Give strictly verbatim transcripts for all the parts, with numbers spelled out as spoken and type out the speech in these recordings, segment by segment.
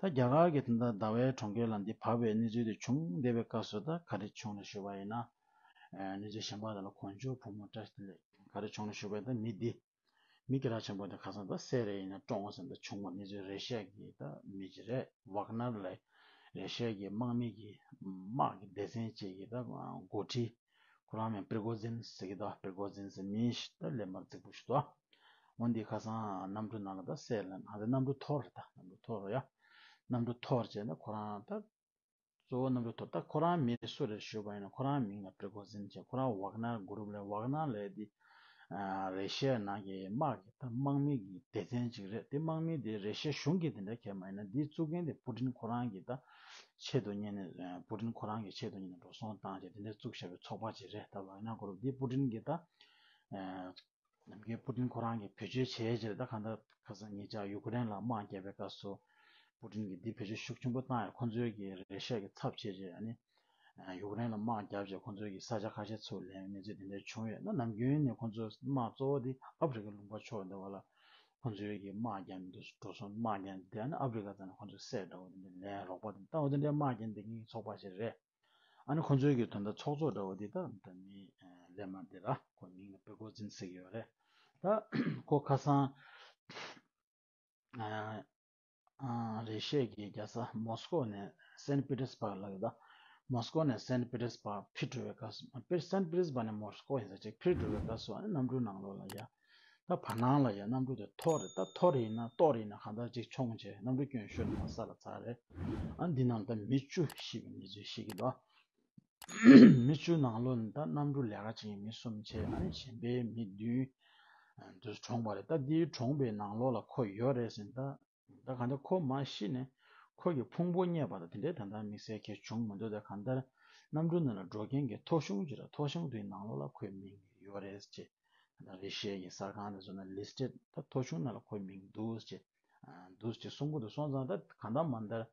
ད་རྒྱ་གར་གྱི་དེ་འདྲ་ཟླ་བའི་གྲོང་ཁྱེར་ལ་འདི་བབས་པའི་གནས་ཚུལ་དེ་བྱུང་བསྡད་པའི་སྐབས་སུ་ད་ག་རེ་བྱུང་ལ་ཞུས་པ་ཡིན་ན། ཨ་གནས་ཚུལ་གཞན་པ་དག་ལ་གོང་ཆུ་བུ་མོ་བཀྲ་ཤིས་བདེ་ལེགས། ག་རེ་བྱུང་ལ་ཞུས་པ་ཡིན་ན། མི་འདི་མི་སྐད་གྲགས་ཆེན་པོ་དེ་ཁ་སང་ད་སྲས་རེ་ཡིན་ན་བཀྲོངས་ཟིན་ད་བྱུང་བ་གནས་ཚུལ་རེ་ཤ་གི་ད་མི་ཅིག་རེད། ཝག་ནར་ལ་རེ་ཤ་གི་དམག་མི་གི་དམག་གི་སྡེ་ཚན་ཅིག་གི་ད་འགོ་ཁྲིད། ཁོ་རང་མིང་པྲི་གོ་ཛིན་ཟེར་གི་འདུག་པྲི་གོ་ཛིན་ཟེར་མི་ཞིག་ད་ལས་མར་རྫིག་པོ་ཞིག་འདུག་འོན་ཏེ་ཁ་སང་གནམ་གྲུ་ནང་ལ་ད་སྲས་ལ་ང་ཚོ་གནམ་གྲུ་ཐོར་རེད། ད་གནམ་གྲུ་ཐོར་རེད་ཡ། གནམ་གྲུ་ཐོར་བྱས་ན་ཁོ་རང་ད་གཙོ་བོ་གནམ་གྲུ་ཐོར། ད་ཁོ་རང་མིང་སུ་རེད་ཞུས་པ་ཡིན་ན། ཁོ་རང་མིང་ལ་པྲི་གོ་ཛིན་བྱས། ཁོ་རང་ཝག་ནར་གུ་རུབ་ལས། ཝག་ནར་ལས་དེ་རེ་ཤའི་ནང་གི་དམག་གི་ད་དམག་མི་གི་སྡེ་ཚན་ཅིག་རེད། དེ་དམག་མི་དེ་རེ་ཤའི་གཞུང་གི་དེ་འདྲ་གང་ཡང་མ་ཡིན་ན། དེ་བཙུགས་མཁན་དེ་པུ་ཏིན་ཁོ་རང་གི་ད་ཆེད་དུ་གཉེར་ནས། པུ་ཏིན་ཁོ་རང་གི་ཆེད་དུ་གཉེར་ནས་འགྲོ་སོང་བཏང་བྱས་དེ་འདྲ་བཙུགས་བཞག་པའི་ཚོགས་པ་ཅིག་རེད། ད་ཝག་ནར་གུ་རུབ་དེ་པུ་ཏིན་གི་ད་ནམ་རྒྱུན་པུ་ཏིན་ཁོ་རང་གིས་བེད་སྤྱོད་བྱས་བྱས་ད་གང་ལྟར་ཁ་སང་ཉེ་ཆར་ཡུ་ཀེ་རེན་ལ་དམག་བརྒྱབ་པའི་སྐབས་སུ་པུ་ཏིན་གྱིས་འདི་བེད་སྤྱོད་ཤུགས་ཆེན་པོ་བཏང་ཡོད། ཁོ་ཚོའི་གི་རེ་ཤ་གི་ཚབ་བྱས་བྱས་ཨ་ནི་ཡུ་ཀེ་རེན་ལ་དམག་བརྒྱབ་བྱས་ཁོ་ཚོའི་གི་ས་ཆ་ཁ་ཤས་ཚུར་ལེན་གནས་ཚུལ་དེ་འདྲ་བྱུང་ཡོད། ན་ནམ་རྒྱུན་ནས་ཁོ་ཚོའི་དམག་གཙོ་བོ་འདི་ཨབ་རི་ཀའི་ལུང་པ་ཕྱོགས་འདི་བ་ལ་ཁོ་ཚོའི་གི་དམག་བརྒྱབ་ནས་འགྲོ་སོང་དམག་བརྒྱབ་ནས་དེ་ཨ་ནི་ཨབ་རི་ཀ་ཚང་ནས་ཁོ་ཚོའི་སྲས་འདྲ་བོ་དེ་འདྲ་ལེན་རོགས་པ་དེ་ལྟ་བུ་དེ་འདྲའི་དམག་བརྒྱབ་ནས་བསྡད་མཁན་གྱི་ཚོགས་པ་ཞིག་རེད། ཨ་ནི་ཁོ་ཚོའི་གི་དོན་དག་ཚོགས་གཙོ་འདྲ་བོ་འདི་ད་ད་མི་ལས་མ་འདི་ར་ཁོ་མིང་ལ་པྲི་གོ་ཛིན་ཟེར་གྱི་ཡོད་རེད། ད་ཁོ་ཁ་སང་རེ་ཤའི་གི་རྒྱལ་ས་མོ་སི་ཀོ་ནས་སན་པི་ཏེར་སི་བར་ལ་ཡོད། ད་མོ་སི་ཀོ་ནས་སན་པི་ཏེར་སི་བར་ཕྱིར་འགྲོ་བའི་སྐབས་སུ། སན་པི་ཏེར་སི་བར་ནས་མོ་སི་ཀོ་ཡིན་ས་ཅིག་ཕྱིར་འགྲོ་བའི་སྐབས་སུ་ཨ་ནི་གནམ་གྲུའི་ནང་ལོགས་ལ་ཡ། ད་བར་སྣང་ལ་ཡ་གནམ་གྲུ་དེ་ཐོར་རེད། ད་ཐོར་ཡིན་ན་གཏོར་ཡིན་ན་གང་ལྟར་ཅིག་མཆོངས་བྱས་གནམ་གྲུ་སྐྱོན་ཤོར་ནས་ས་ལ་ཚར་རེད། ཨ་འདི་ནང་ད་མི་བཅུ་ཤི་བའི་གནས་ཚུལ་ཤེས་ཀྱི་འདུག་མི་བཅུ་ནང་ལོགས་ནས་ད་གནམ་གྲུ་ལས་ཀ་བྱེད་མཁན་མི་གསུམ་བྱས། ཨ་ནི་གཞན་པའི་མི་བདུན་དུ་གྲོངས་པ་རེད། ད་འདིའི་གྲོངས་པའི་ནང་ལོགས་ལ་ཁོ་ཡོད་རེད་ཟེར། ད་ད་གང་ལྟར་ཁོ་མ་ཤི་ནས་ཁོ་གི་ཕུང་པོ་རྙེད་པ་དང་དེ་འདྲའི་ད་ལྟ་དམིགས་བསལ་གྱི་བྱུང་མི་འདུག་ད་གང་ལྟར་གནམ་གྲུ་ནང་ལ་འགྲོ་མཁན་གྱི་ཐོ་གཞུང་ཅིག་ར་ཐོ་གཞུང་དེའི་ནང་ལོགས་ལ་ཁོའི་མིང་ཡོད་རེད་ཅེས། ད་རེ་ཤའི་གི་གསར་ཁང་དེ་ཚོ་ནང་ལིས་ཊེཌ་ད་ཐོ་གཞུང་ནང་ལ་ཁོའི་མིང་འདུག་ཅེས། འདུག་ཅེས་གསུང་གི་འདུག་སོང་ཙང་ད་གང་ལྟར་མ་ལྟར་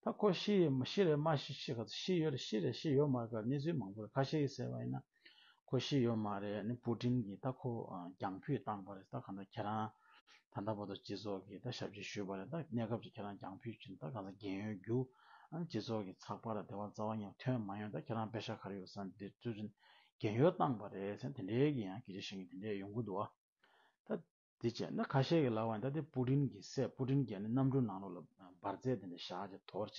ད་ཁོ་ཤི་ཡོད་མ་ཤི་རེད་མ་ཤི་ཤི་ག་ཤི་ཡོད་རེད་ཤི་རེད་ཤི་ཡོད་མ་རེད་ག་གནས་ཚུལ་མང་པོ་རེད། ཁ་ཤས་ཀྱིས་ཟེར་བ་ཡིན་ན་ཁོ་ཤི་ཡོད་མ་རེད། ཨ་ནི་པུ་ཏིན་གྱིས་ད་ཁོ་རྒྱང་ཕུད་བཏང་པ་རེད། ད་གང་ལྟར་ཁྱེད་རང་ད་ལྟ་བར་དུ་སྤྱི་ཚོགས་ཀྱི་ད་ཞབས་ཕྱི་ཞུས་པ་རེད། ད་གནས་སྐབས་ཀྱི་ཁྱེད་རང་རྒྱང་ཕུད་བྱས་ནས་ད་གང་ལྟར་རྒན་ཡོལ་རྒྱུགས། ཨ་ནི་སྤྱི་ཚོགས་ཀྱི་ཚགས་པར་ལ་དེ་བ་རྩ་བ་ཉིད་ཐོན་མ་ཡོང་། ད་ཁྱེད་རང་པེ་ཤ་ག་རེ་ཡོད་ས་འདི་ཚུལ་རྒན་ཡོལ་བཏང་པ་རེད་ཟེར་དེ་འདྲའི་གི་ཡང་སྐད་ཆ་བཤད་མཁན་དེ་འདྲའི་ཡོང་གི་འདུག་ཨ། ད་འདི་བྱས་ན་ཁ་ཤས་ཀྱིས་ལབ་པ་ཡིན་ད་དེ་པུ་ཏིན་གྱི་སྲས། པུ་ཏིན་གྱིས་ནི་གནམ་གྲུ་ནང་ལོགས་ལ་འབར་རྫས་དེ་འདྲ་བཞག་ཅིག་དོར་བྱས་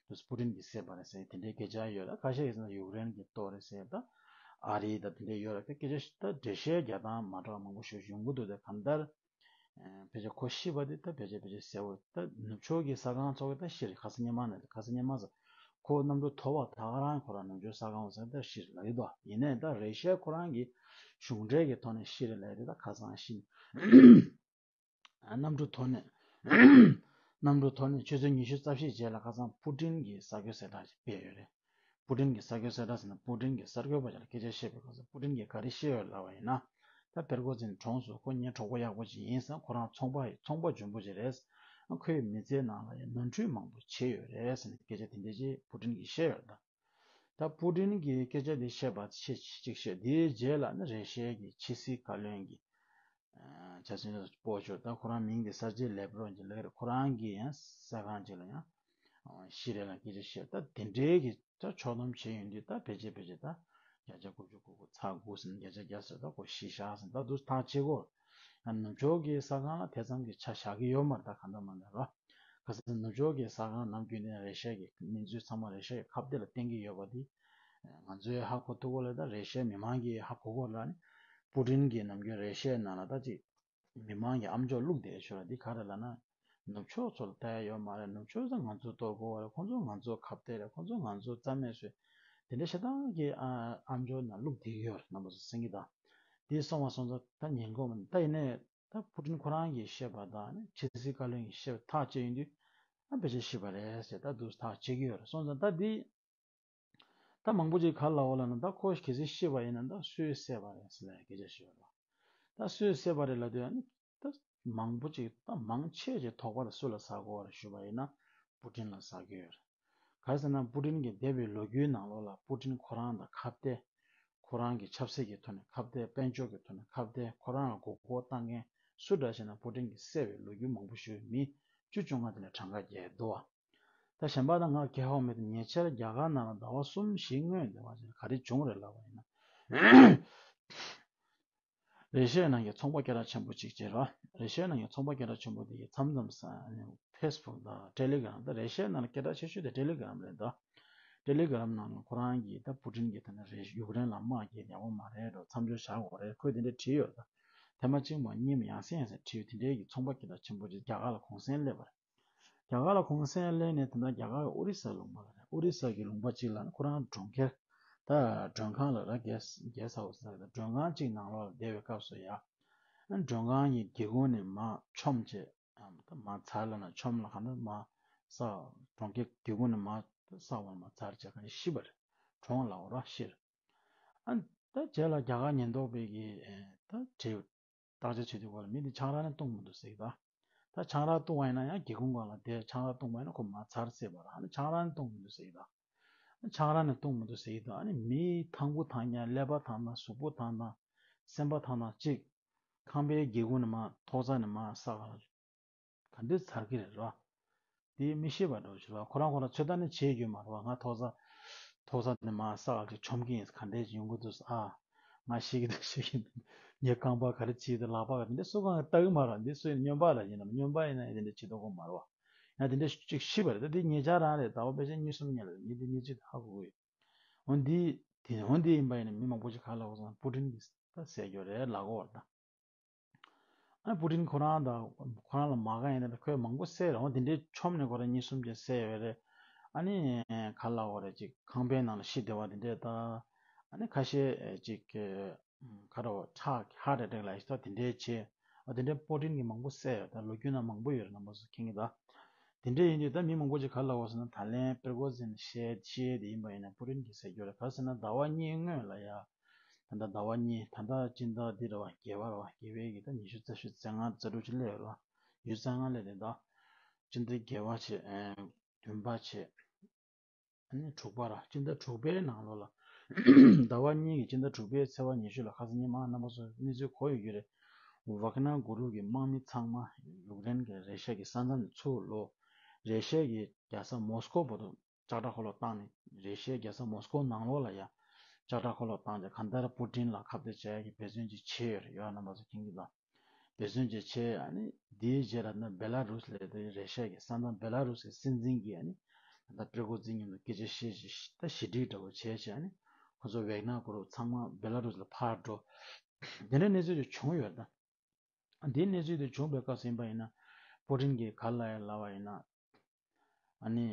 འདུག་པུ་ཏིན་གྱི་སྲས་པ་རེད་ཟེར་དེ་འདྲའི་སྐད་ཆ་ཡོད་རེད། ཁ་ཤས་ཀྱིས་ཟེར་ན་ཡུཀ་རེན་གྱིས་གཏོར་རེད་ཟེར། ད་ཨ་རི་ད་དེ་འདྲའི་ཡོད་རེད། སྐད་ཆ་ད་འགྲེལ་བཤད་རྒྱག་སྟངས་མ་འདྲ་བ་མང་པོ་ཞིག་ཡོང་གི་འདུག་ད་གང་ལྟར་ཕལ་ཆེར་ཁོ་ཤི་བ་དེ་ད་ཕལ་ཆེར་ཕལ་ཆེར་གསལ་པོ། ད་ནུབ་ཕྱོགས་ཀྱི་གསར་ཁང་ཚོ་གིས་ད་ཤི་རེད། ཁ་སང་ཉི་མ་ནས་ཁ་སང་ཉི་མ་ཟེར། ཁོ་གནམ་གྲུ་ཐོར་བ་ད་ག་རང་ཁོ་རང་ནུབ་ཕྱོགས་གསར་ཁང་ཟེར་ད་ཤི་རེད་ལབ་ཀྱི་འདུག་ཡིན་ནའི་ད་རེ་ཤའི་ཁོ་རང་གི་གཞུང་འབྲེལ་གྱི་ཐོག་ནས་ཤི་རེད་ལབ་ཡ་དེ་ད་ཁ་སང་ཤི་ནས་གནམ་གྲུ་ཐོར་ནས་གནམ་གྲུ་ཐོར་ནས་ཆུ་ཚོད་ཉི་ཤུ་རྩ་བཞིའི་རྗེས་ལ་ཁ་སང་པུ་ཏིན་གྱིས་གསར་འགོད་གསལ་བསྒྲགས་ཤིག་སྤེལ་ཡོད་རེད། པུ་ཏིན་གྱིས་གསར་འགོད་གསལ་བསྒྲགས་ཟེར་ན་པུ་ཏིན་གྱིས་གསར་འགོད་པ་ཅིག་ལ་སྐད་ཆ་བཤད་པའི་སྐབས་སུ་པུ་ཏིན་གྱིས་ག་རེ་བཤད་ཡོད་ལབ་པ་ཡིན་ན། ད་པེར་ཀོ་ཛིན་གྲོངས་སོང་། ཁོ་ངའི་གྲོགས་པོ་ཡག་པོ་ཅིག་ཡིན་ཟེར། ཁོ་རང་ཚོང་པ་ཡིན། ཚོང་པ་འཇོན་པོ་ཅིག་རེད། ཁོའི་མི་ཚེའི་ནང་ལ་ཡང་ནོར་འཁྲུལ་མང་པོ་བྱས་ཡོད་རེད་ཟེར་ནས་སྐད་ཆ་དེ་འདྲ་ཅིག་པུ་ཏིན་གྱིས་བཤད་ཡོད་རེད། ད་ད་པུ་ཏིན་གྱིས་སྐད་ཆ་འདི་བཤད་པ་ཆེ་གཅིག་བཤད། དེའི་རྗེས་ལ་ནི་རེ་ཤའི་གི་ཕྱི་སྲིད་བཀའ་བློན་གྱི་ཆ་ཚང་སྤོ་ཆོག་ད་ཁོ་རང་མིང་དེ་སར་ཇེ་ལེབ་རོབ་ཅིག་ལབ་ཀྱི་རེད། ཁོ་རང་གིས་ཡང་གསར་ཁང་ཅིག་ལ་ཡང་ཤི་རེད་ལ་སྐད་ཆ་བཤད། ད་དེ་འདྲའི་གི་ད་ཕྱོགས་བསྡོམས་བྱས་ཡོང་དུས་ད་ཕལ་ཆེར་ཕལ་ཆེར་ད་བརྒྱ་ཆ་དགུ་བཅུ་གོ་དགུ་ཚེག་དགུ་ཟིན་བརྒྱ་ཆ་བརྒྱ་ཟེར་ད་ཁོ་ཤི་ཤག་ཟིན་ད་འདུག་ཐག་བཅད་གོ། ཡང་ནུབ་ཕྱོགས་ཀྱི་གསར་ཁང་ལ་དེ་ཙམ་གྱི་ཆ་བཞག་གི་ཡོད་མ་རེད། ད་གང་འདྲ་མ་འདྲ་རོ། ག་ས་ནུབ་ཕྱོགས་ཀྱི་གསར་ཁང་ནམ་རྒྱུན་ནས་རེ་ཤའི་གི་གནས་ཚུལ་ཚང་མ་རེ་ཤའི་ཁ་གཏད་ལ་བརྟེན་གྱི་ཡོད་པ་འདི་ང་ཚོས་ཧ་གོ་ཐུབ་གོ་ལ། ད་རེ་ཤའི་མི་མང་གིས་ཧ་གོ་གོ་ལ་ནི་པུ་ཏིན་གྱིས་ནམ་རྒྱུན་རེ་ཤའི་ནང་ལ་ད་ཅིག་མི་མང་གི་ཨམ་ཅོག་བླུགས་བསྡད་ཤོར་བ་འདི་ག་རེ་ལབ་ན། ནུབ་ཕྱོགས་ཚོ་ལ་ལྟ་ཡ་ཡོད་མ་རེད། ནུབ་ཕྱོགས་ཚོ་ང་ཚོ་གཏོར་དགོས་པ་རེད། ཁོང་ཚོ་ང་ཚོ་ཁ་གཏད་རེད། ཁོང་ཚོ་ང་ཚོ་རྩ་མེད་བཟོས། དེ་འདྲ་བྱེད་སྟངས་ཀྱི་ཨ་ཨམ་ཅོག་ནང་བླུགས་བསྡད་ཀྱི་ཡོད་རེད། རྣམ་པ་ཚོ་གསན་གྱི་དང་། དེ་སོང་བ་སོང་ཙང་ད་ཉན་གོ་མ་ད་ཡིན་ནའི་ད་པུ་ཏིན་ཁོ་རང་གིས་བཤད་པ་དང་ནི་ཕྱི་སྲིད་བཀའ་བློན་གྱིས་བཤད་པ་ཐག་བཅད་ཡོང་དུས་ཨ་ཕལ་ཆེར་ཤི་བ་རེད་ཟེར་ད་འདུག་ཐག་བཅད་ཀྱི་ཡོད་རེད། སོང་ཙང་ད་འདི་ད་མང་པོ་ཅིག་ག་ལབ་ལབ་ན་ད་ཁོ་གལ་སྲིད་ཤི་བ་ཡིན་ན་ད་སུས་བསད་པ་རེད་ཟེར་ལབ་སྐད་ཆ་ཤོད་རོགས། ད་སུས་བསད་པ་རེད་ལབ་དུས་ཨ་ནི་ད་མང་པོ་ཅིག་ད་མང་ཆེ་ཅིག་དོགས་པ་ལ་སུ་ལ་ཟ་དགོས་རེད་ཞུས་པ་ཡིན་ན་པུ་ཏིན་ལ་ཟ་གི་ཡོད་རེད། ག་རེ་ཟེར་ན་པུ་ཏིན་གྱི་འདས་པའི་ལོ་རྒྱུས་ནང་ལོགས་ལ་པུ་ཏིན་ཁོ་རང་དང་ཁ་གཏད། ཁོ་རང་གི་ཆབ་སྲིད་ཀྱི་ཐོག་ནས་ཁ་གཏད། དཔལ་འབྱོར་གྱི་ཐོག་ནས་ཁ་གཏད། ཁོ་རང་ལ་མགོ་སྐོར་བཏང་མཁན་སུ་འདྲ་ཞེ་ན་པུ་ཏིན་གྱིས་བསད་པའི་ལོ་རྒྱུས་མང་པོ་ཞིག་མི་ བཅུ་བཅོ་ལྔ་དེ་ནས་གྲངས་ཀ་བརྒྱད་འདུག་བ། ད་གཞན་པ་དང་ང་གལ་ཧ་མེད་དུ་ཉེ་ཆར་རྒྱ་གར་ནང་ལ་ཟླ་བ་གསུམ་བཞི་སྔོན་དེ་བ་ཅིག་ག་རེ་བྱུང་རེད་ལབ་པ་ཡིན་ན། རེ་ཤའི་ནང་གི་ཚོང་པ་སྐད་གྲགས་ཆེན་པོ་གཅིག་བྱས་ར། རེ་ཤའི་ནང་གི་ཚོང་པ་སྐད་གྲགས་ཆེན་པོ་དེ་གི་མཚམས་མཚམས་ཕེ་སི་བུག་དང་ཊེ་ལི་གྷ་རམ། ད་རེ་ཤའི་ནང་ལ་སྐད་གྲགས་ཆེ་ཤོས་དེ་ཊེ་ལི་གྷ་རམ་རེད་ད། ཊེ་ལི་གྷ་རམ་ནང་ལ་ཁོ་རང་གིས་ད་པུ་ཏིན་གྱིས་ད་ནི་རེ་ཡུཀ་རེན་ལ་དམག་རྒྱག་ཡག་པོ་མ་རེད་འགྲོ། མཚམས་སྦྱོར་བཞག་དགོས་རེད། ཁོས་དེ་འདྲ་བྲིས་ཡོད་ད། ཐེངས་མ་གཅིག་མ་གཉིས་མ་ཡང་སེ་ཡང་སེ་བྲིས་ཡོད། དེ་འདྲའི་གི་ཚོང་པ་སྐད་གྲགས་ཆེན་པོ་ཅིག་རྒྱ་གར་ལ་གུང་སེང་སླེབས་པ་རེད། རྒྱ་གར་ལ་གུང་སེང་སླེབས་ནས་དེ་འདྲ་རྒྱ་གར་ཨོ་རི་ས་ལུང་པ་ལ་རེད། ཨོ་རི་ས་གི་ལུང་པ་གཅིག་ལ་ནི་ཁོ་རང་གྲོང་ཁྱེར་ད་མགྲོན་ཁང་ལ་ར་རྒྱལ་རྒྱལ་ས་འོ་ས་རེད། མགྲོན་ཁང་གཅིག་ནང་ལོགས་ལ་བསྡད་པའི་སྐབས་སུ་ཡ། མགྲོན་ཁང་གི་སྒེའུ་ཁུང་ནས་མར་ཆོམ་བྱས། ཨ་མ་ད་མར་ཚར་ལ་ན་ཆོམ་ལ་ག་ན་མར་ས་གྲོང་ཁྱེར་སྒེའུ་ཁུང་ནས་མར་ས་བར་མར་ཚར་བྱས་ག་ནས་ཤི་བ་རེད། གྲོངས་ལ་འོ་ར་ཤི་རེད། ཨ་ད་རྗེས་ལ་རྒྱ་གར་ཉེན་རྟོག་པས་ཀྱི་ཨེ་ད་བྲིས་བརྟག་དཔྱད་བྱེད་དུས་སྐོར་ལ་མི་འདི་ཆང་རག་ནི་བཏུང་མི་འདུག་ཟེར་གི་ད། ད་ཆང་རག་བཏུང་བ་ཡིན་ན་ཡང་སྒེའུ་ཁུང་སྒང་ལ་བསྡད། ཆང་རག་བཏུང་བ་ཡིན་ན་ཁོ་མར་ཚར་བསད་པ་ར། ཨ་ནི་ཆང་རག་ནི་བཏུང་མི་འདུག་ཟེར་གི་ད། ཆང་རག་ནི་བཏུང་མི་འདུག་ཟེར་གི་ད། ཨ་ནི་མི་ཐང་བུ་ཐང་ཡང་ཀླད་པ་ཐང་དང་གཟུགས་པོ་ཐང་དང་སེམས་པ་ཐང་དང་གཅིག་ཁང་པའི་སྒེའུ་ཁུང་ནས་མར་ཐོག་ས་ནས་མར་ས་ག་ལ་ག་འདྲས་ཚར་གི་རེད་ར། དེ་མི་ཤེས་པ་འདྲ་བོ་ཞིག་ར། ཁོ་རང་ཁོ་རང་ཚོད་ལྟ་ནི་བྱེད་རྒྱུ་མ་རེད་བ། ང་ཐོག་ས་ཐོག་ས་ནས་མར་ས་ག་ལ་ཅིག་མཆོང་གི་ཡིན། ག་འདྲས་ཅིག་ཡོང་གི་འདུག་ཨ། ང་ཤི་གི་འདུག་ཤི་གི་འདུག་ངའི་རྐང་པ་ག་རེ་བྱེད་འདུག་ལག་པ་ག་རེ་འདི་སུ་གང་ལྟ་གི་མ་རེད། འདི་སུ་ཡིན་སྨྱོན་པ་ལ་ཡིན་ནམ། སྨྱོན་པ་ཡིན་ན་ཡིན་དེ་འདྲ་བྱེད་མདོག་ཁ་པོ་མ་རེད་བ། ཡང་དེ་འདྲ་ཅིག་ཤི་བ་རེད། ད་འདི་ཉེ་ཆར་རང་རེད། ཟླ་བ་ཕལ་ཆེར་གཉིས་གསུམ་སྔོན་ལ་རེད། ངས་འདི་གནས་ཚུལ་དེ་ཧ་གོ་གི་ཡོད། འོ་འདི་དེ་འོ་འདི་ཡིན་པ་ཡིན་ན་མི་མང་པོ་ཅིག་ག་ལབ་དགོས་སོང་། པུ་ཏིན་གྱིས་ད་བསད་རྒྱུ་རེད་ལབ་ཀྱི་ཡོད་རེད་ད། ཨ་པུ་ཏིན་ཁོ་རང་དང་ཁོ་རང་ལ་མ་དགའ་ཡིན་ན་ཁོས་མང་པོ་བསད་རེད། འོ་དེ་འདྲའི་ཆོམ་ནས་ཁོ་རང་གཉིས་གསུམ་ཅིག་བསད་ཡོད་རེད། ཨ་ནི་ག་ལབ་དགོས་རེད། ཅིག་ཁང་པའི་ནང་ལ་ཤི་བསྡད་པ་དེ་འདྲས་ད། ཨ་ནི་ཁ་ཤས་ཅིག་ག་རེ་ཁྲག་ཧར་ཊི་ཨེ་ཊེག་ལ་ཤི་ད་དེ་འདྲས་བྱས། ཨ་དེ་འདྲའི་པུ་ཏིན་གྱིས་མང་པོ་བསད་ཡོད། ད་ལོ་རྒྱུས་ནང་མང་པོ་ཡོད་རེད། རྣམ་པ་ཚོ་མཁྱེན་གྱི་ད། དེ་འདྲས་ཡིན་དུས་ད་མི་མང་པོ་ཅིག་ག་ལབ་དགོས་ཟེར་ན། ད་ལན་པེ་རི་གོ་ཛིན་ཤི་ཤི་དེ་ཡིན་པ་ཡིན་ན་པུ་ཏིན་གྱིས་བསད་རྒྱུ་རེད། ག་རེ་ཟེར་ན་ཟླ་བ་གཉིས་སྔོན་ལ་ཡ། ད་ལྟ་ཟླ་བ་གཉིས་ད་ལྟ་སྤྱི་ཟླ་འདི་རེད་བ། བརྒྱད་པ་རེད་བ། བརྒྱད་པའི་གི་ད་ཉི་ཤུ་རྩ་བཞི་རྩ་ལྔ་རྩ་དྲུག་ཅིག་སླེབས་ཡོད་རེད་བ། ཉི་ཤུ་རྩ་ལྔ་སླེབས་ནས་ད་སྤྱི་ཟླ་བརྒྱད་པ་བྱས། ཨེ་བདུན་པ་བྱས། ཨ་ནི་དྲུག་པ་ར། སྤྱི་ཟླ་དྲུག་པའི་ནང་ལོགས་ལ་ཟླ་བ་གཉིས་ཀྱི་སྤྱི་ཟླ་དྲུག་པའི་ཚེས་པ་ཉི་ཤུ་ལ་ཁ་སང་ཉིན་མ་རྣམ་པ་ཚོ་གནས་ཚུལ་གོ་ཡོད་རྒྱུ་རེད། ཝག་ནར་གུ་རུབ་ཀྱི་དམག་མི་ཚང་མ་ཡུཀ་རེན་གྱི་རེ་ཤ་གི་ས་མཚམས་ནས་ཚུར་ལོག་རེ་ཤ་གི་རྒྱལ་ས་མོ་སི་ཀོ་བར་དུ་ལྕགས་དྲ་འཁོར་ལོ་བཏང་ནས། རེ་ཤའི་རྒྱལ་ས་མོ་སི་ཀོ་ནང་ལོགས་ལ་ཡ་ལྕགས་དྲ་འཁོར་ལོ་བཏང་རྗེས་གང་ལྟར་པུ་ཏིན་ལ་ཁ་གཏད་བྱ་ཡག་གི་འབད་བརྩོན་ཅིག་བྱས་ཡོད་རེད། ཡོད་རྣམ་པ་ཚོ་མཁྱེན་གྱི་འདུག་འབད་བརྩོན་ཅིག་བྱས། ཨ་ནི་དེའི་རྗེས་ལ་ན་བེ་ལ་རུས་ལ་དེ་རེ་ཤ་གི་ས་མཚམས་བེ་ལ་རུས་ཀྱི་སྲིད་འཛིན་གྱིས་ཨ་ནི་ད་ལྟ་པྲེ་གོ་ཛིན་མཉམ་དུ་སྐད་ཆ་བཤད་བཞིན་ད་ཞི་འགྲིག་འདྲ་པོ་བྱས་བྱས། ཨ་ནི་ཁོ་ཚོ་ཝེག་ནར་གུ་རུབ་ཚང་མ་བེ་ལ་རུས་ལ་ཕར་འགྲོ། དེ་འདྲའི་གནས་ཚུལ་དེ་བྱུང་ཡོད་རེད་ད། འདིའི་གནས་ཚུལ་དེ་བྱུང་བའི་སྐབས་སུ་ཡིན་པ་ཡིན་ན། པུ་ཏིན་གྱིས་ག་ལབ་ཡོད་ལབ་པ་ཡིན་ན། ཨ་ནི།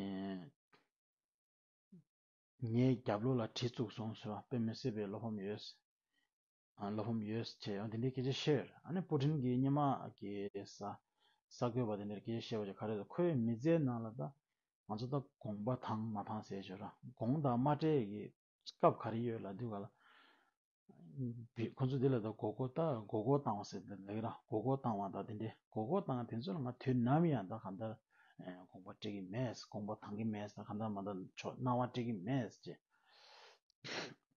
ངའི་རྒྱབ་ལོགས་ལ་གྲི་བཙུགས་སོང་ཟེར་བ། དཔེ་མི་སྲིད་པའི་བློ་ཕམ་ཡོད། ཨ་བློ་ཕམ་ཡོད་ཅེས་ཡང་དེ་འདྲའི་སྐད་ཆ་བཤད་ཡོད་རེད། ཨ་ནི་པུ་ཏིན་གྱིས་སྔོན་མ་གི་ས་གསར་འགོད་པ་དེ་འདྲར་སྐད་ཆ་བཤད་པ་ཅིག་ག་རེ་ཟེར། ཁོའི་མི་ཚེའི་ནང་ལ་ད་ང་ཚོ་ད་དགོངས་པ་དྭངས་མ་དྭངས་ཟེར་ཡོད་ར། དགོངས་དང་མ་འཕྲད་ཀྱི་སྐབས་ག་རེ་ཡོད་ལབ་དུས་ག་ལ། བི་ཁོ་ཚོ་འདི་ལ་ད་མགོ་སྐོར་ད་མགོ་སྐོར་བཏང་བ་ཟེར་ཏེ་ལབ་ཀྱི་ར། མགོ་སྐོར་བཏང་བ་ད་དེ་འདྲས་མགོ་སྐོར་བཏང་དེ་ཚོ་ལ་ང་དུས་ནམ་ཡང་ད་གང་ལྟར་དགོངས་པ་འགྲིག་གི་མེད། དགོངས་པ་དྭངས་ཀྱི་མེད། ད་གང་ལྟར་མ་ད་ཆོག་སྣང་བ་འགྲིག་གི་མེད་ཅེས།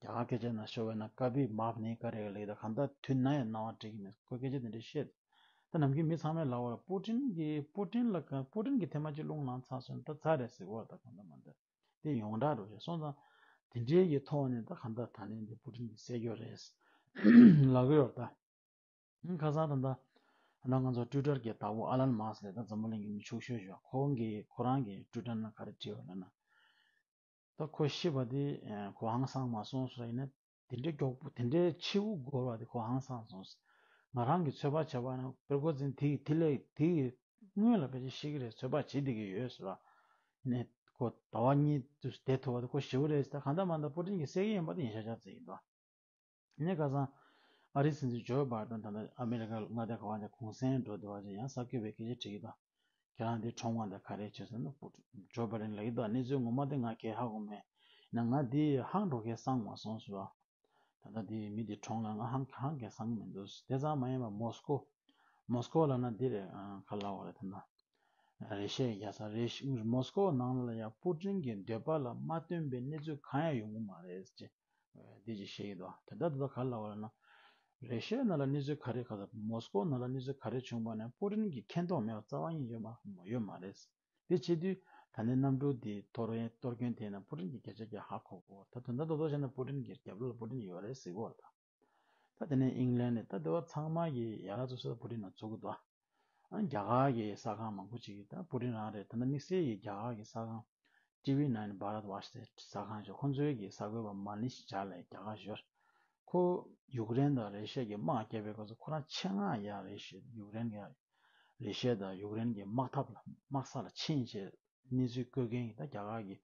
རྒྱ་གར་སྐད་ཆ་ནང་ཤོར་བས་ན་ཀ་བྷི་མཱཕ་ནེ་ཀ་རེ་ལབ་ཀྱི་ད་གང་ལྟར་དུས་ནམ་ཡང་སྣང་བ་འགྲིག་གི་མེད། ཁོས་སྐད་ཆ་དེ་འདྲས་བཤད། ད་ནམ་རྒྱུན་མི་ཚང་མས་ལབ་པ་ར། པུ་ཏིན་གྱིས་པུ་ཏིན་ལ་ག་པུ་ཏིན་གྱིས་ཐེངས་མ་གཅིག་རླུང་ལངས་ཚར་སོང་ན་ད་ཚར་རེད་ཟེར་གྱི་ཡོད་རེད། ད་གང་ལྟར་མ་ད། དེ་ཡོངས་གྲགས་འགྲོ་བྱས་སོང་ཙང་། དེ་འདྲའི་གི་ཐོག་ནས་ད་གང་ལྟར་ད་ལན་འདི་པུ་ཏིན་གྱིས་བསད་རྒྱུ་རེད་ལབ་ཀྱི་ཡོད་རེད་ད། ཁ་སང་ད་ལྟ་ང་ཚོ་ཊུའི་ཊར་གྱི་བདག་པོ་ཨ་ལན་མཱ་སི་ལབ་ད་འཛམ་བུ་གླིང་གི་མི་ཕྱུག་ཤོས་ཤིག་ཁོང་གིས་ཁོ་རང་གི་ཊུའི་ཊར་ནང་ག་རེ་བྲིས་པ་ལབ་ན། ད་ཁོ་ཤི་བ་དེ་ཁོ་ཧང་སངས་མ་སོང་ཟེར་བ་ཡིན་ན། དེ་འདྲའི་མགྱོགས་པོ་དེ་འདྲའི་འཕྱི་བོ་འགོར་བ་དེ་ཁོ་ཧང་སངས་སོང་། ང་རང་གིས་ཚོད་དཔག་བྱས་པ་ན་པེ་རི་ཀོ་ཛིན་དེ་དེ་ལས་དེ་སྔོན་ལ་ཕལ་ཆེར་ཤི་གི་རེད། ཚོད་དཔག་བྱེད་བསྡད་ཀྱི་ཡོད་ཟེར་བ། ནས་ཁོ་ཟླ་བ་གཉིས་དུས་བསྡད་ཐུབ་པ་དེ་ཁོ་ཞེ་པོ་རེད་ཟེར། ད་གང་ལྟར་མ་ལྟར་པུ་ཏིན་གྱིས་བསད་ཀྱི་ཡིན་པ་དེ་ཡིན་ཤག་ཤག་ཟེར་གྱི་འདུག་ནས་ཁ་སང་ཨ་རིའི་སྲིད་འཛིན་ཇོ་བྷའི་ཌེན་ད་ལྟ་ཨ་མེ་རི་ཀ་མངའ་སྡེ་ག་བ་ནས་གུང་སེང་འགྲོ་བསྡད་པ་ཅིག་ཡང་གསར་འགོད་པས་སྐད་ཆ་དྲིས་ཀྱི་འདུག་ཁྱེད་རང་འདི་གྲོངས་པ་འདི་ག་རེ་བྱས་སོང་ན། ཇོ་བྷའི་ཌེན་ལབ་ཀྱི་འདུག་གནས་ཚུལ་ངོ་མ་དེ་ང་གས་ཧ་གོ་མེད། ཡིན་ན་ང་འདི་ཧང་འགྲོ་མཁན་སང་མ་སོང་ཟེར་བ། ད་ལྟ་འདི་མི་འདི་གྲོངས་ལ་ང་ཧང་ཧང་གས་སང་མི་འདུག་དེ་ཙམ་མ་ཡིན་པར་མོ་སི་ཀོ། མོ་སི་ཀོ་ལབ་ན་འདི་རེད། ཨ་ག་ལབ་དགོས་རེད་ད་ལྟ། རེ་ཤའི་རྒྱལ་ས་རེ་ཤ་མོ་སི་ཀོ་ནང་ལ་ཡང་པུ་ཏིན་གྱི་འདོད་པ་ལ་མ་བསྟུན་པའི་གནས་ཚུལ་གང་ཡང་ཡོང་གི་མ་རེད་ཅེས་འདི་ཅིག་བཤད་ཀྱི་འདུག་དེ་ལྟར་དུ་ད་ག་ལབ་པ་ལབ་ན། རེ་ཤ་ནང་ལ་གནས་ཚུལ་ག་རེ་ག་ས་མོ་སི་ཀོ་ནང་ལ་གནས་ཚུལ་ག་རེ་བྱུང་པ་ནས་པུ་ཏིན་གྱིས་མཁྱེན་རྟོགས་མེད་པ་རྩ་བ་ཉིད་ཡོད་མ་ཡོད་མ་རེད། དེ་བྱེད་དུས་ད་ནས་གནམ་གྲུ་དེ་གཏོར་ཡས་གཏོར་སྐྱོན་དེ་ན་པུ་ཏིན་གྱིས་བརྒྱ་ཆ་བརྒྱ་ཧ་གོ་གོ། ད་དོན་དག་རྡོག་རྡོག་བྱས་ན་པུ་ཏིན་གྱི་རྒྱབ་ལོགས་ལ་པུ་ཏིན་ཡོད་རེད་ཟེར་གོ་ད། ད་དེ་ནས་ཨིང་ལན་ནས་ད་དེ་བ་ཚང་མ་གི་ཡ་ར་ཚོ་སོ་པུ་ཏིན་ན་འཛུགས་གི་འདུག་ཨ་རྒྱ་གར་གྱི་གསར་ཁང་མང་པོ་ཅིག་གིས་ད་པུ་ཏིན་རང་རེད། ད་ནི་དམིགས་བསལ་གྱི་རྒྱ་གར་གྱི་གསར་ཁང་ཊི་ཝི་ནའིན་བྷ་རད་ཝར་ཊི་ཟེར་གསར་ཁང་ཞིག་ཁོང་ཚོའི་གི་གསར་འགོད་པ་མ་ནི་ཤི་ཇཱ་ལགས་རྒྱ་གར་ཞོར་ཁོ་ཡུཀ་རེན་དང་རེ་ཤ་གི་དམག་རྒྱབ་པའི་སྐབས་སུ་ཁོ་རང་ཆེད་མངགས་ཡ་རེད་ཞེས། ཡུཀ་རེན་གྱི་རེ་ཤ་དང་ཡུཀ་རེན་གྱི་དམག་འཐབ་ལ་དམག་ས་ལ་ཕྱིན་ཞེས་གནས་ཚུལ་བཀོད་མཁན་གྱི་ད་རྒྱ་གར་གྱི་